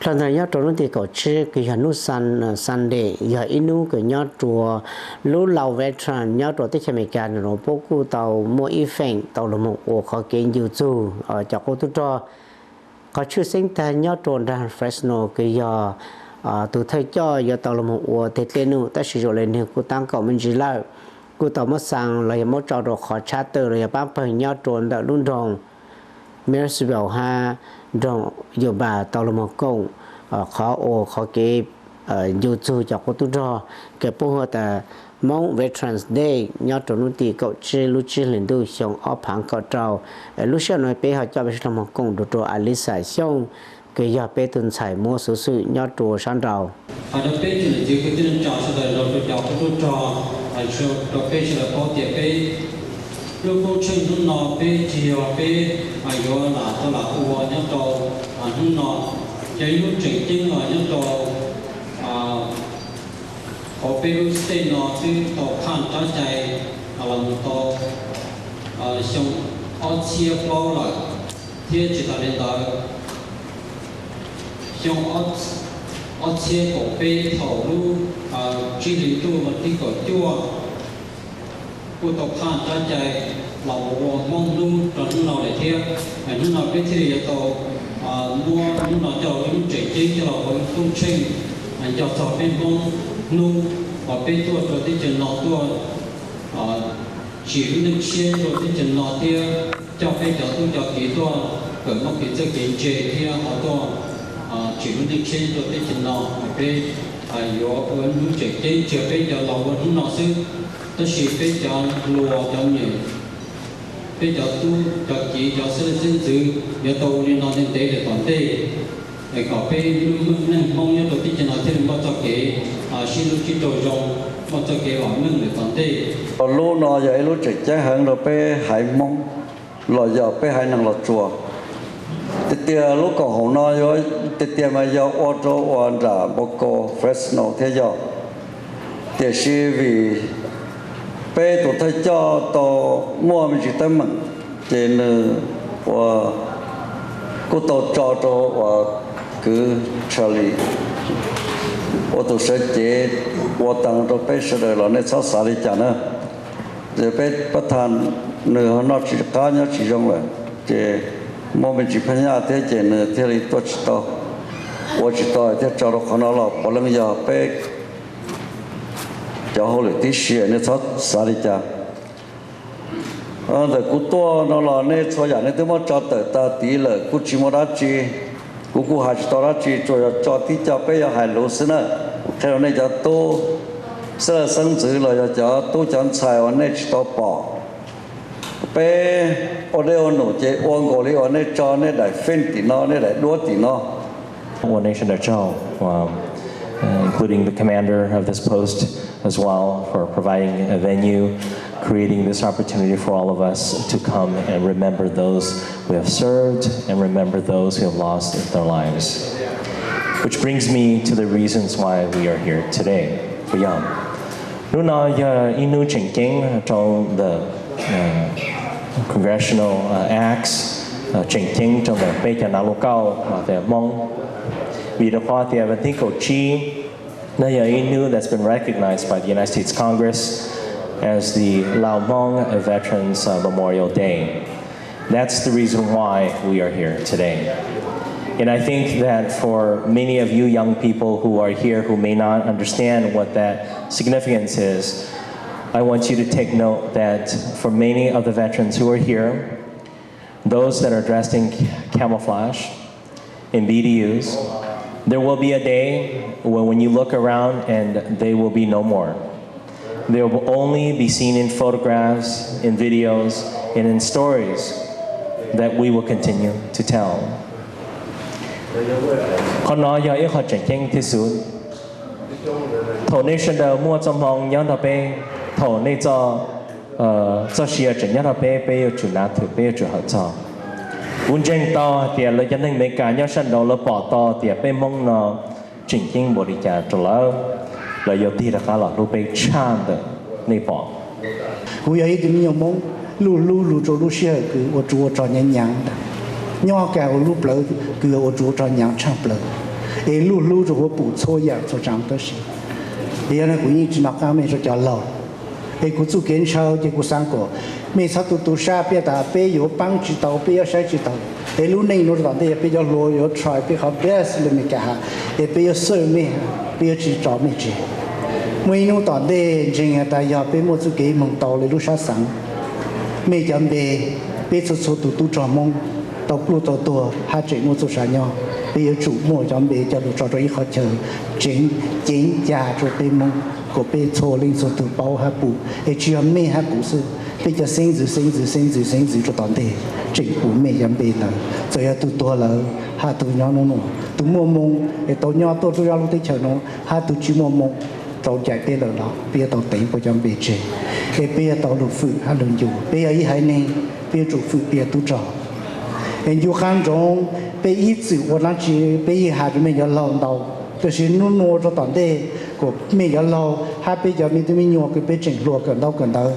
Dlhau ntawd nyob rua hnub tim kaum tsib kws yog hnub Sunday, yog ib hnub kws nyob rua lub lau veteran nyob rua teb chaws Amelikas nuav puab kuj tau muaj ib feem tau lug moog ua qhov kev ncu txug cov qub tub rog. Qhov tshwj xeeb tag nyob rua nraag Fresno kws yog tug thawj coj yuav tau lug moog ua teg dlej nuj, tab sis zoo le nwg kuj taab kaum me ntsis lawm, kuj tau muab xaa los yog muab tso rua qhov tshab tawm los yog paab pawg nyob rua ntawm lub nroog Marysville hab nroog Yuba tau lug moog koom qhov ua qhov kev ncu txug cov qub tub rog kws puab hu tas Hmong Veterans Day nyob rua hnub tim kaum tsib lub tsib hlis ntuj xyoo ob phaav kaum rau. Lub sij hawm nuav peb ho coj peb sawv dlawg moog koom dlhau rua Alisa Xyooj kws yog peb tug ntxhais muab xuv xwm nyob rua sab nraud. Hais rau peb tsoom niam txiv kwv tij neej tsa sawv daws los rau cov qub tub rog, rau peb sawv daws paub tias peb lub koob tsheej hnub no peb tsis yog peb yuav lam tau lam ua nyob rau hnub no, yog ib lub tseem ceeb los nyob rau hauv peb lub state no twb tau phaj tsab cai los mus tau xyoo ob txhiab plaub lawm, thiab tsis tas li ntawd, xyoo ob txhiab kaum peb thaum lub tsib hlis ntuj vas thib kaum cuaj kuj tau phaj tsab cai los ua Hmoob hnub rau hnub no lawm thiab. Hnub no peb thiaj li yuav tau muab hnub no coj los ua ib lub tseem ceeb coj los ua ib lub koob tsheej nco txog peb Hmoob hnub uas peb tuaj rau teb chaws no tuaj tsim lub neej tshiab rau teb chaws no thiab coj peb cov tub cov kiv tuaj kawm muaj kev txawj kev ntse thiab ho tuaj tsim lub neej tshiab rau teb chaws no. Peb yuav ua lub tseem ceeb tsis yog peb cov laus ua hnub no xwb, tab sis peb cov hluas cov niam, peb cov tub cov kiv cov xeeb leej xeeb ntxwv yuav tau ua li no ntev ntev lawm tom ntej, es kom peb lub neej Hmoob nyob rau teb chaws no thiaj li muaj txoj kev sib hlub sib raug zoo, muaj txoj kev vam meej lawm tom ntej. Lub no yog ib lub tseem ceeb heev rau peb haiv Hmoob los yog peb haiv neeg Los Tsuas. Tiag tiag lub koom haum no yuav tiag tiag mas yog ua rau uas nram Npo Kos Fresno thiab yog, tiam sis vim peb tus thawj coj tau muaj me ntsis teeb meem, ces nws ua kuj tau tso rau uas kwv Charlie ua tus sawv cev ua taag rau peb sawv daws los nej txhob xav li cas na. Ces peb pab tha nws ho noj tsis qab nyob tsis zoo lawm, ces muaj me ntsis phab nyaj thiab ces nws thiaj li tuaj tsis tau, ua tsis tau thiaj tso rau qhov no los puav leej yog peb cov hauj lwm tib si, nej txhob xav li cas. Ntawm kuv tuaj no los nej txhua yam nej twb muab tso tawm tag tid lawm, kuj tsis muaj dab tsi. Kuv kuj hais tsis tau dab tsi, tsuas yog tso tib co peb yuav hais lus xwb na. Kuv qhia rau nej cov tub xeeb ntxwv los yog cov tub cov ntxhais uas nej tsis tau pom, peb ua dej ua num ces ua nkaus li uas nej tso nej daim feej tim no, nej daim duab tim no. One Nation Dawm Tsauj, um, uh, including the commander of this post as well, for providing a venue, creating this opportunity for all of us to come and remember those who have served and remember those who have lost their lives. Which brings me to the reasons why we are here today. Hnub no yog ib hnub tseem ceeb rau the, uh, congressional, uh, acts, uh, tseem ceeb rau ntawm peb cov nav lus kauj uas tias Hmoob. Vim rau qhov tias vas thib kaum tsib no yog ib hnub that's been recognized by the United States Congress as the Lao Hmong Veterans, uh, Memorial Day. That's the reason why we are here today. And I think that for many of you young people who are here who may not understand what that significance is, I want you to take note that for many of the veterans who are here, those that are dressed in camouflage, in B D Us, there will be a day when, when you look around and they will be no more. They will only be seen in photographs, in videos, and in stories that we will continue to tell. Qhov no yog ib qho tseem ceeb thiab xwb. Thaum nej sawv daws muaj txoj hmoo nyob nrog peb, thaum nej txoj, txoj sia tseem nyob nrog peb, peb yuav tsum nav thwm, peb yuav tsum hawm txog. Kuv ntseeg tau hais tias lawv cov neeg Amelikas nyob sab nraud lawv pom tau tias peb Hmoob no tseem ceeb npaum li cas rau lawv, lawv yuav tig rov qab los hlub peb tshaj ntawm nej pom. Kuv yog ib tug me nyuam Hmoob luj hlub lug rau lub sij hawm kws ua tsuv ua rog nyaav nyaav ntag, nyob kag ua lub plawv kws ua tsuv ua rog nyaav tshaaj plawv, es luj hlub rau huv pum txhua yaam txhua tsaav tab sis yog no kuv yeej tsi nov qaab mej rau cov laug. Es kuv txuj kev ntshaw ces kuv xaav kom mej txhob tu tu sab, peb tas peb yuav paab tsi tau, peb yuav saib tsi tau. Es lub neej nuav rau tom ntej peb cov hluas yuav try peb qhov best le Amelikas has, es peb yuav xawj mej, peb yuav tsi tso mej tseg. Muaj ib nub tom ntej ntseeg has tas yog peb muaj txuj kev moog tau le lub sab xaav, mej cov npe, peb txhua txhua tug tub rog Hmoob tau pluj tau tuag hab tseem muaj txuj sa nyob, peb yuav tsum muaj cov npe coj lug tso rau ib qhov chaw tseev ceev ca rua peb Hmoob kom peb txhua leej txhua tug paub hab pum. Es tsi yog mej hab kuv xwb, peb cov xeeb ntxwv xeeb ntxwv xeeb ntxwv xeeb ntxwv rau tom ntej tseem pum mej cov npe ntawd, txawm yog tug tuag lawm hab tug nyob nub nua, tug muaj moo es tau nyob tuaj rua lub teb chaws nuav hab tug tsi muaj moo rau caim peb lawm los peb yuav tau teev puab cov npe tseg, es peb yuav tau lug fwm hab lug ncu. Peb yog ib haiv neeg, peb yuav tsum fwm peb cov tub rog. Es ncu qaab ntsoov, peb ib txwm ua dlaab tsi peb yeej has rua mej cov laug ntau, tab sis nub nua rua tom ntej kom mej cov laug hab peb cov me tub me nyuam kws peb tseem hluas kawm ntaub kawm ntawv,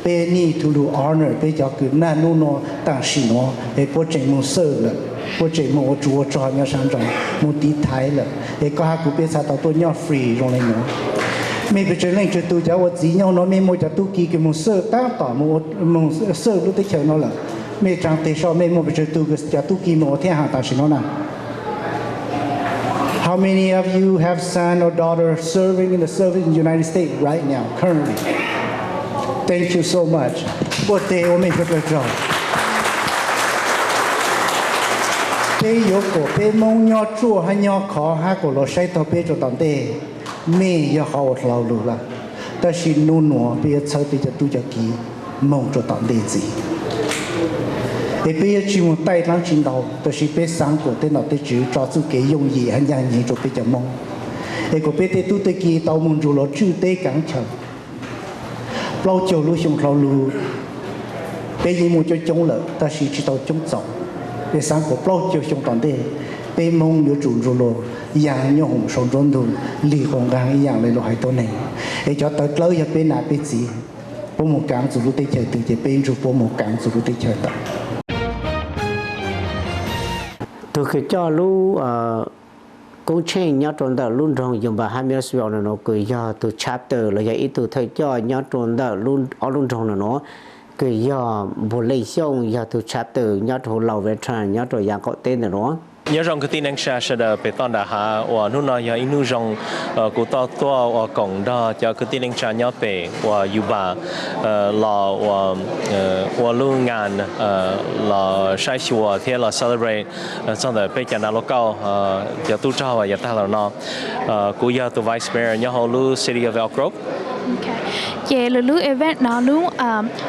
peb need to honor peb cov kws naj nub nua taam sim nuav es puab tseem moog xawj lawm, puab tseem moog ua tsuv ua rog nyob sab nraud moog tiv thaiv lawm, es koj hab kuv peb txhad tau tuaj nyob free zoo le nuav. Mej pes tsawg leej tsawg tug cov ua txiv nyob nuav mej muaj cov tub ki kws moog xawj taab tom moog xawj lub teb chaws nuav lawm, mej tsaa teg soj mej muaj pes tsawg tug cov tub ki moog ua thab ham taam sim nuav na? How many of you have son or daughter serving in the service in the United States right now, currently? Thank you so much. Ua teg ua mej suav dlawg rog. Peb yuav kom peb Moob nyob ruaj hab nyob khov hab kom luag saib taug peb rua tom ntej, mej yog qhov uas hlau lug lawm. Tab sis nub nuav peb yuav txhawb peb cov tub cov ki moog rua tom ntej ntxiv. Es peb yuav tsi moog taij dlaab tsi ntau, tab sis peb xaav kom tej nom tej tswv tso txuj kev yooj yim hab ncaaj nceeg rua peb cov Moob, es kom peb tej tub tej ki tau moog nrug luag tswj teb kaav chaw. Plaub caug lub xyoo hlau lug, peb yeej muaj coob coob lawm tab sis tsi tau coob txaus. Peb xaav kom plaub caug xyoo tom ntej, peb Moob yuav tsum nrug luag yaa nyooj hoom sau nruab ntug, lig quas nqaag ib yaam le luag haiv tuab neeg. Es cov tawv dlawb yog peb nam peb txiv, puab moog kaav txug lub teb chaws twg ces peb nrug puab moog kaav txug lub teb chaws ntawd. Tug kws coj lub koob tsheej nyob rua ntawm lub nroog Yuma hab Milledgeville no kws yog tug chapter los yog ib tug thawj coj nyob rua ntawm ob lub nroog no nuav, kws yog Npug Leej Xyooj, yog tug chapter nyob rua huv Lao Veteran nyob rua yaam qaum teb ntawm nuav. Nyob zoo kwv tij neej tsa sawv daws pem toj nram hav uas hnub no yog ib hnub zoo, kuv tau tuaj ua koom nrog cov kwv tij neej tsa nyob pem uas Yuba los ua ua lub ngan los saib xyuas thiab los celebrate txog ntawm peb cov nav lauj kauj cov tub rog uas yav tag los no. Kuv yog tus vice mayor nyob hauv lub city of Elk Grove. Ces lub lub event no lub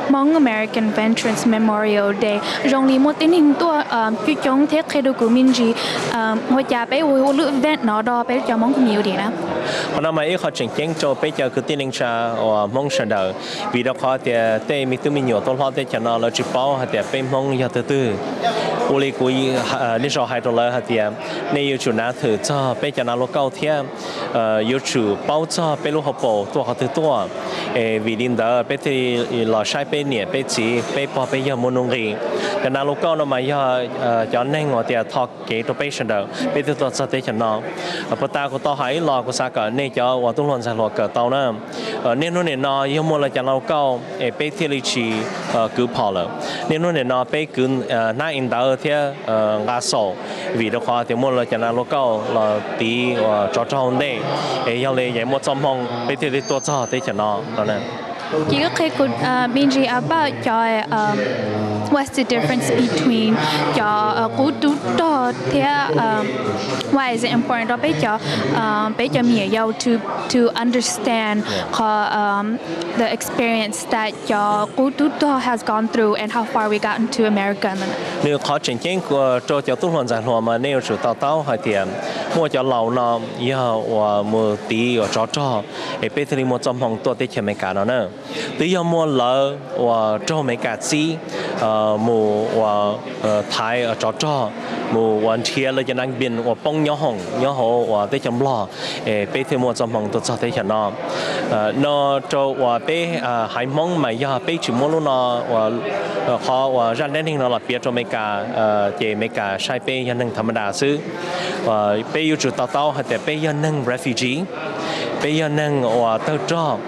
Hmong American Veterans Memorial Day zoo li muaj tib neeg tuaj coob coob thiab qhia rau kuv me ntsis ua cas peb ua lub event no rau peb cov Hmong community na. Qhov no mas ib qho tseem ceeb rau peb cov kwv tij neej tsa uas Hmoob sawv daws, vim rau qhov tias tej me tub me nyuam tuaj hlob teb chaws no lawv tsis paub hais tias peb Hmoob yog twg twg. Ua li kuv nej zaum hais rau lawv hais tias nej yuav tsum nav thwm txog peb cov nav lauj kauj thiab yuav tsum paub txog peb lub hauv paus tuaj qhov twg tuaj, es vim li ntawd peb thiaj los saib peb niam peb txiv peb pog peb yawg muaj nuj nqis. Cov nav lauj kauj no mas yog cov neeg uas tias tho kev rau peb sawv daws peb twb tuaj txog teb chaws no. Puag ta kuv tau hais ib los kuv xav kom nej cov uas tub hluas ntxhais hluas kawm tau na. Niaj hnub nim no yog muaj lawv cov nav lauj kauj es peb thiaj li tsis kwv phom lawm. Niaj hnub nim no peb kwv hnab es ntawv thiab nqa xaum, vim rau qhov tias muaj lawv cov nav lauj kauj los tiv uas tsov rog ua ntej, es yog li yeej muaj txoj hmoo peb thiaj li tuaj txog teb chaws no. Ces koj qhia kuv me ntsis about cov what's the difference between cov qub tub rog thiab why is it important rau peb cov peb cov me nyuam yaus to to understand qhov the experience that cov qub tub rog has gone through and how far we got into America. Nws qhov tseem ceeb rau cov tub hluas ntxhais hluas mas nej yuav tsum to taub hais tias muaj cov laus no yog uas mus tiv uas tsov rog, es peb thiaj li muaj txoj hmoo tuaj teb chaws Amelikas no na. Twb yog muaj lawv uas raug Amelikas txib mus uas thaiv tsov rog, mus uas nrhiav lawv cov nav npin uas poob nyob hoom nyob hauv uas teb chaws Nplog, es peb thiaj muaj txoj hmoo tuaj txog teb chaws no. No rau uas peb haiv Hmoob mas yog peb tsis muab lub no uas qhov uas zaj dab neeg no los piav rau Amelikas, ces Amelikas saib peb yog neeg tham ma das xwb. Peb yuav tsum to taub hais tias peb yog neeg refugee, peb yog neeg uas tawg rog,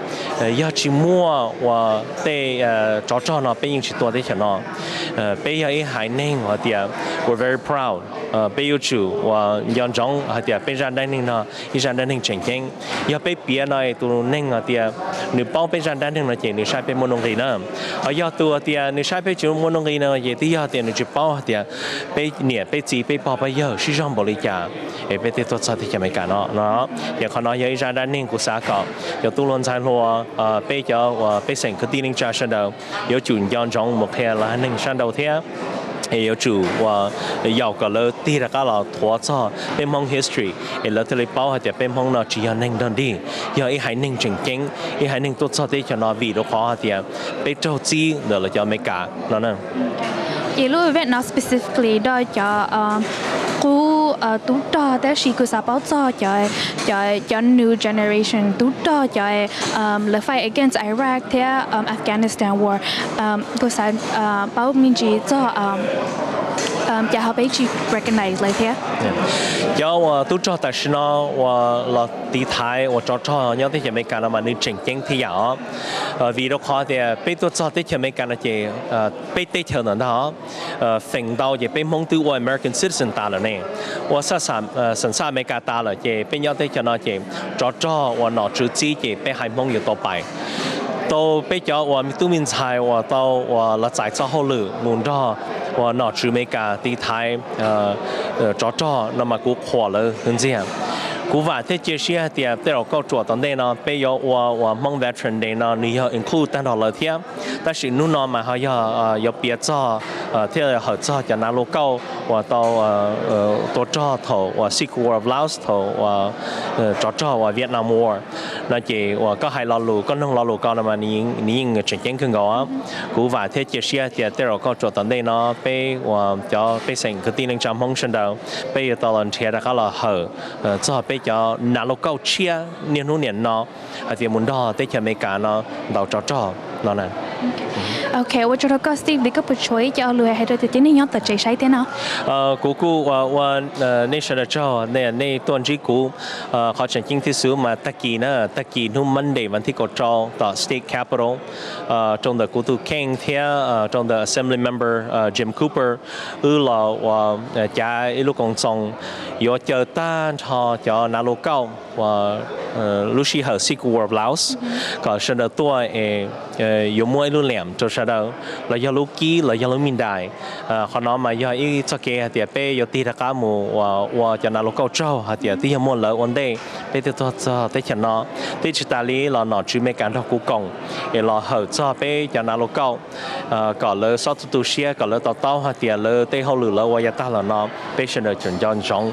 yog tsis muaj uas tej tsov rog no peb yeej tsis tuaj teb chaws no. Peb yog ib haiv neeg hais tias we're very proud. Peb yuav tsum uas nco ntsoov hais tias peb zaj dab neeg no ib zaj dab neeg tseem ceeb. Yog peb piav no tus neeg hais tias nws paub peb zaj dab neeg no ces nws saib peb muaj nuj nqis na. Ho yog tus hais tias nws saib peb tsis muaj nuj nqis no ces twb yog tias nws tsis paub hais tias peb niam peb txiv peb pog peb yawg sib zog npaum li cas es peb thiaj tuaj txog teb chaws Amelikas no no. Ces qhov no yog ib zaj dab neeg kuv xav kom cov tub hluas ntxhais hluas, peb cov uas pej xeem kwv tij neej tsa sawv daws yuav tsum nco ntsoov mus qhia lawv haiv neeg sab nraud thiab, es yuav tsum uas yaum kom lawv tig rov qab los thuav txog peb Hmoob history, es lawv thiaj li paub hais tias peb Hmoob no tsis yog neeg nrog dig, yog ib haiv neeg tseem ceeb, ib haiv neeg tuaj txog teb chaws no vim rau qhov hais tias peb raug txib ntawm lawv cov Amelikas no na. Ces lub event no specifically rau cov qub tub rog, tab sis kuv xav paub txog cov cov new generation tub rog cov lawv fight against Iraq thiab Afghanistan war. Kuv xav paub me ntsis txog cas ho peb tsis recognize lawv thiab. Cov uas tub rog tam sim no uas los tiv thaiv uas tsov rog nyob teb chaws Amelikas no mas nws tseem ceeb thiab yam os. Vim rau qhov tias peb tuaj txog teb chaws Amelikas no ces peb teb chaws ntawm ntag feem ntau ces peb Hmoob twb ua American citizen tas lawm ne, ua xam xaj Amelikas tas lawm ces peb nyob teb chaws no ces tsov rog uas nom tswv txib ces peb haiv Hmoob yuav tau pais. Tau peb cov uas tub me ntxhais uas tau uas los txais txoj hauj lwm mus nrog uas nom tswv Amelikas tiv thaiv tsov rog no mas kuv qhuas lawv hwv ntxiag. Kuv vam thiab cia siab hais tias tej zaum kauj ruam tom ntej no peb yuav ua uas Hmoob Veteran Day no nws yog include tag nrho lawv thiab. Tab sis hnub no mas ho yog yuav piav txog thiab hawm txog cov nav lauj kauj uas tau tua rog thaum uas Sikh War of Laos, thaum uas tsov rog uas Vietnam War no ces uas koj hais lo lus, koj noog lo lus ko no mas nws yeej tseem ceeb kawg nkaus. Kuv vam thiab cia siab tias tej zaum kauj ruam tom ntej no peb uas cov pej xeem kwv tij neej tsa Hmoob sawv daws peb yuav tau los nrhiav rov qab los hawm txog peb cov nav lauj kauj tshiab niaj hnub niam no hais tias mus nrog teb chaws Amelikas no ntaus tsov rog no na. Ok, ua tsaug rau koj Steve, koj puas tshuav ib co lus hais rau cov tib neeg nyob tom tsev saib thiab no? Kuv kuj ua nej sawv daws tsaug, nej tuaj ntsib kuv. Qhov tseem ceeb thiab xwb mas tag kis na, tag kis hnub Monday vas thib kaum rau tom State Capitol, rau ntawm kuv tus kheej thiab rau ntawm Assembly Member Jim Cooper, wb los ua cav ib lub koom txoos yuav caw tag nrho cov nav lus kauj uas lub sij hawm Civil War of Laos, kom sawv daws tuaj es yuav muab ib lub liam rau sawv daws, los yog lub kib los yog lub me dais. Qhov no mas yog ib txoj kev hais tias peb yuav tig rov qab mus ua cov nav lus kauj tsaug hais tias twb yog muaj lawv ua ntej peb thiaj tuaj txog teb chaws no. Thiab tsis tas li los nom tswv Amelikas nrog kuv koom es los hawm txog peb cov nav lus kauj kom lawv xob tu tu siab, kom lawv to taub hais tias lawv tej hauj lwm lawv ua yav tag los no peb sawv daws tseem nco ntsoov.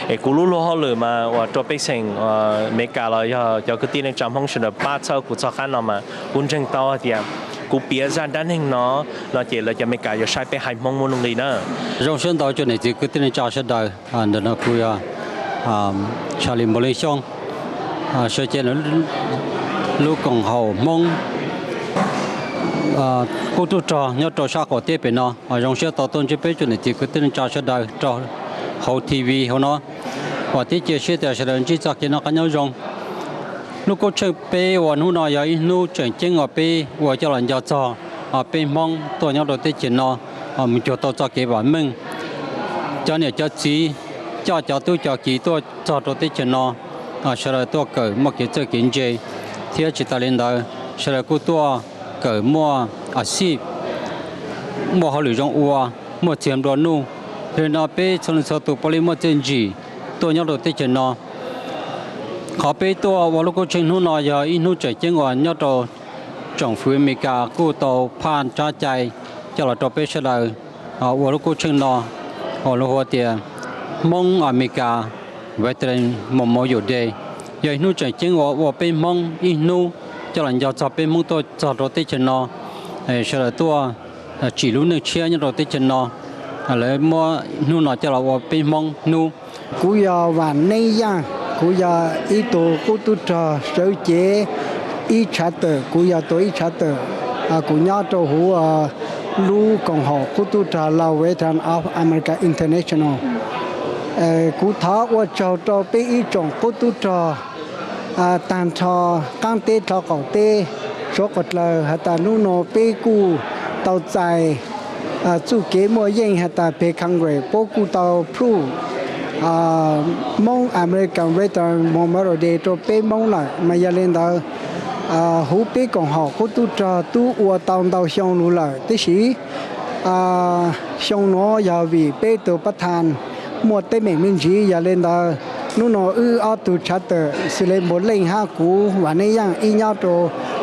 Es kuv lub luag hauj lwm mas uas rau pej xeem Amelikas los yog cov kwv tij neej tsa Hmoob sawv daws pab txhawb kuv txog qab no mas kuv ntseeg tau hais tias kuv piav zaj dab neeg no, no ces lawv cov Amelikas yuav saib peb haiv Hmoob muaj nuj nqis na. Zoo siab ntau tsoom niam txiv kwv tij neej tsa sawv daws, ntawm no kuv yog Charlie Npaus Leej Xyooj, sawv cev lub koom haum Hmoob qub tub rog nyob rau sab qaum teb pem no. Zoo siab tau tuaj ntsib peb tsoom niam txiv kwv tij neej tsa sawv daws rau hauv T V hauv no, uas thiab cia siab tias sawv daws ntsib txoj kev noj qab nyob zoo. Lub koob tsheej peb ua hnub no yog ib hnub tseem ceeb uas peb ua coj los nco txog peb Hmoob tuaj nyob rau teb chaws no mus cuag tau txoj kev vam meej. Cov niam cov txiv coj cov tub cov kiv tuaj txog rau teb chaws no, sawv daws tuaj kawm muaj kev txawj kev ntse, thiab tsis tas li ntawd sawv daws kuj tuaj kawm muaj a xij, muaj hauj lwm zoo ua, muaj txiag nplua nuj. Yog li no peb txhua leej txhua tus puav leej muaj txiaj ntsig tuaj nyob rau teb chaws no. Qhov peb tuaj ua lub koob tsheej hnub no yog ib hnub tseem ceeb uas nyob rau tsoom fwv Amelikas kuj tau phaj tsab cai coj los rau peb sawv daws ua lub koob tsheej no, uas lub hu ua tias Hmoob Amelikas Veteran Memorial Day. Yog ib hnub tseem ceeb uas ua peb Hmoob ib hnub coj los nco txog peb Hmoob tuaj txog rau teb chaws no, sawv daws tuaj tsim lub neej tshiab nyob rau teb chaws no, lawv muab hnub no coj los ua peb Hmoob hnub. Kuv yog Vam Neeb Yaaj, kuv yog ib tug qub tub rog sawv cev ib tshav tawm, kuv yog tus ib tshav tawm. Kuv nyob rau huv lub koom haum qub tub rog Lao Veteran of America International. Kuv thov ua tsaug rau peb ib tsoom qub tub rog tag nrho qaab teb dlhau qaum teb, suav quas dlawg has tas nub nua peb kuj tau txais txuj kev muaj yeej has tas peg Congress puab kuj tau pruv Moob American Veteran Memorial Day rau peb Moob lawm. Mas yog le ntawd, huv peb koom haum qub tub rog tub ua tau ntau xyoo lug lawm tib si. Xyoo nuav yog vim peb tug pab thaaj muaj teeb meem me ntsiv, yog le ntawd nub nua wb ob tug tshav tawm xws le Npaus Leej hab kuv Vam Neeb Yaaj ib nyob rau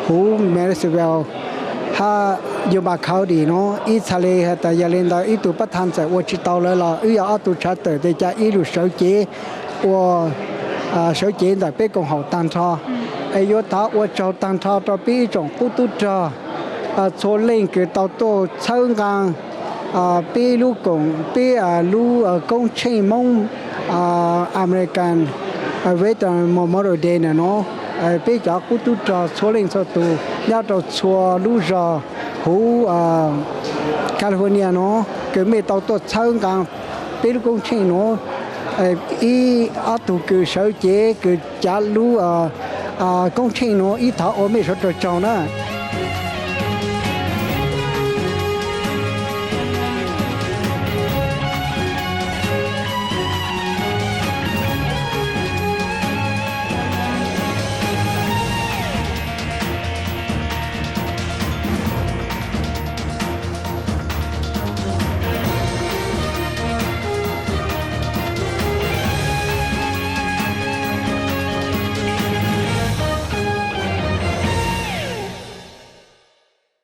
huv Marysville hab Yuba County nuav, ib txha le has tas yog le ntawd ib tug pab thaaj txawm ua tsis tau lawm los wb yog ob tug tshav tawm tes ca ib lug sawv cev ua sawv cev ntawm peb koom haum tag nrho. Es yuav thov ua tsaug tag nrho rau peb ib tsoom qub tub rog txhua leej kws tau tuaj txhawb nqaa peb lub koom, peb lub koob tsheej Moob American Veteran Memorial Day nuav. Peb cov qub tub rog txhua leej txhua tug nyob rau txhua lub zog huv California nuav kws mej tau tuaj txhawb nqaa peb lub koob tsheej nuav. Ib ob tug kws sawv cev kws cav lub koob tsheej nuav ib thov ua mej suav dlawg tsaug na.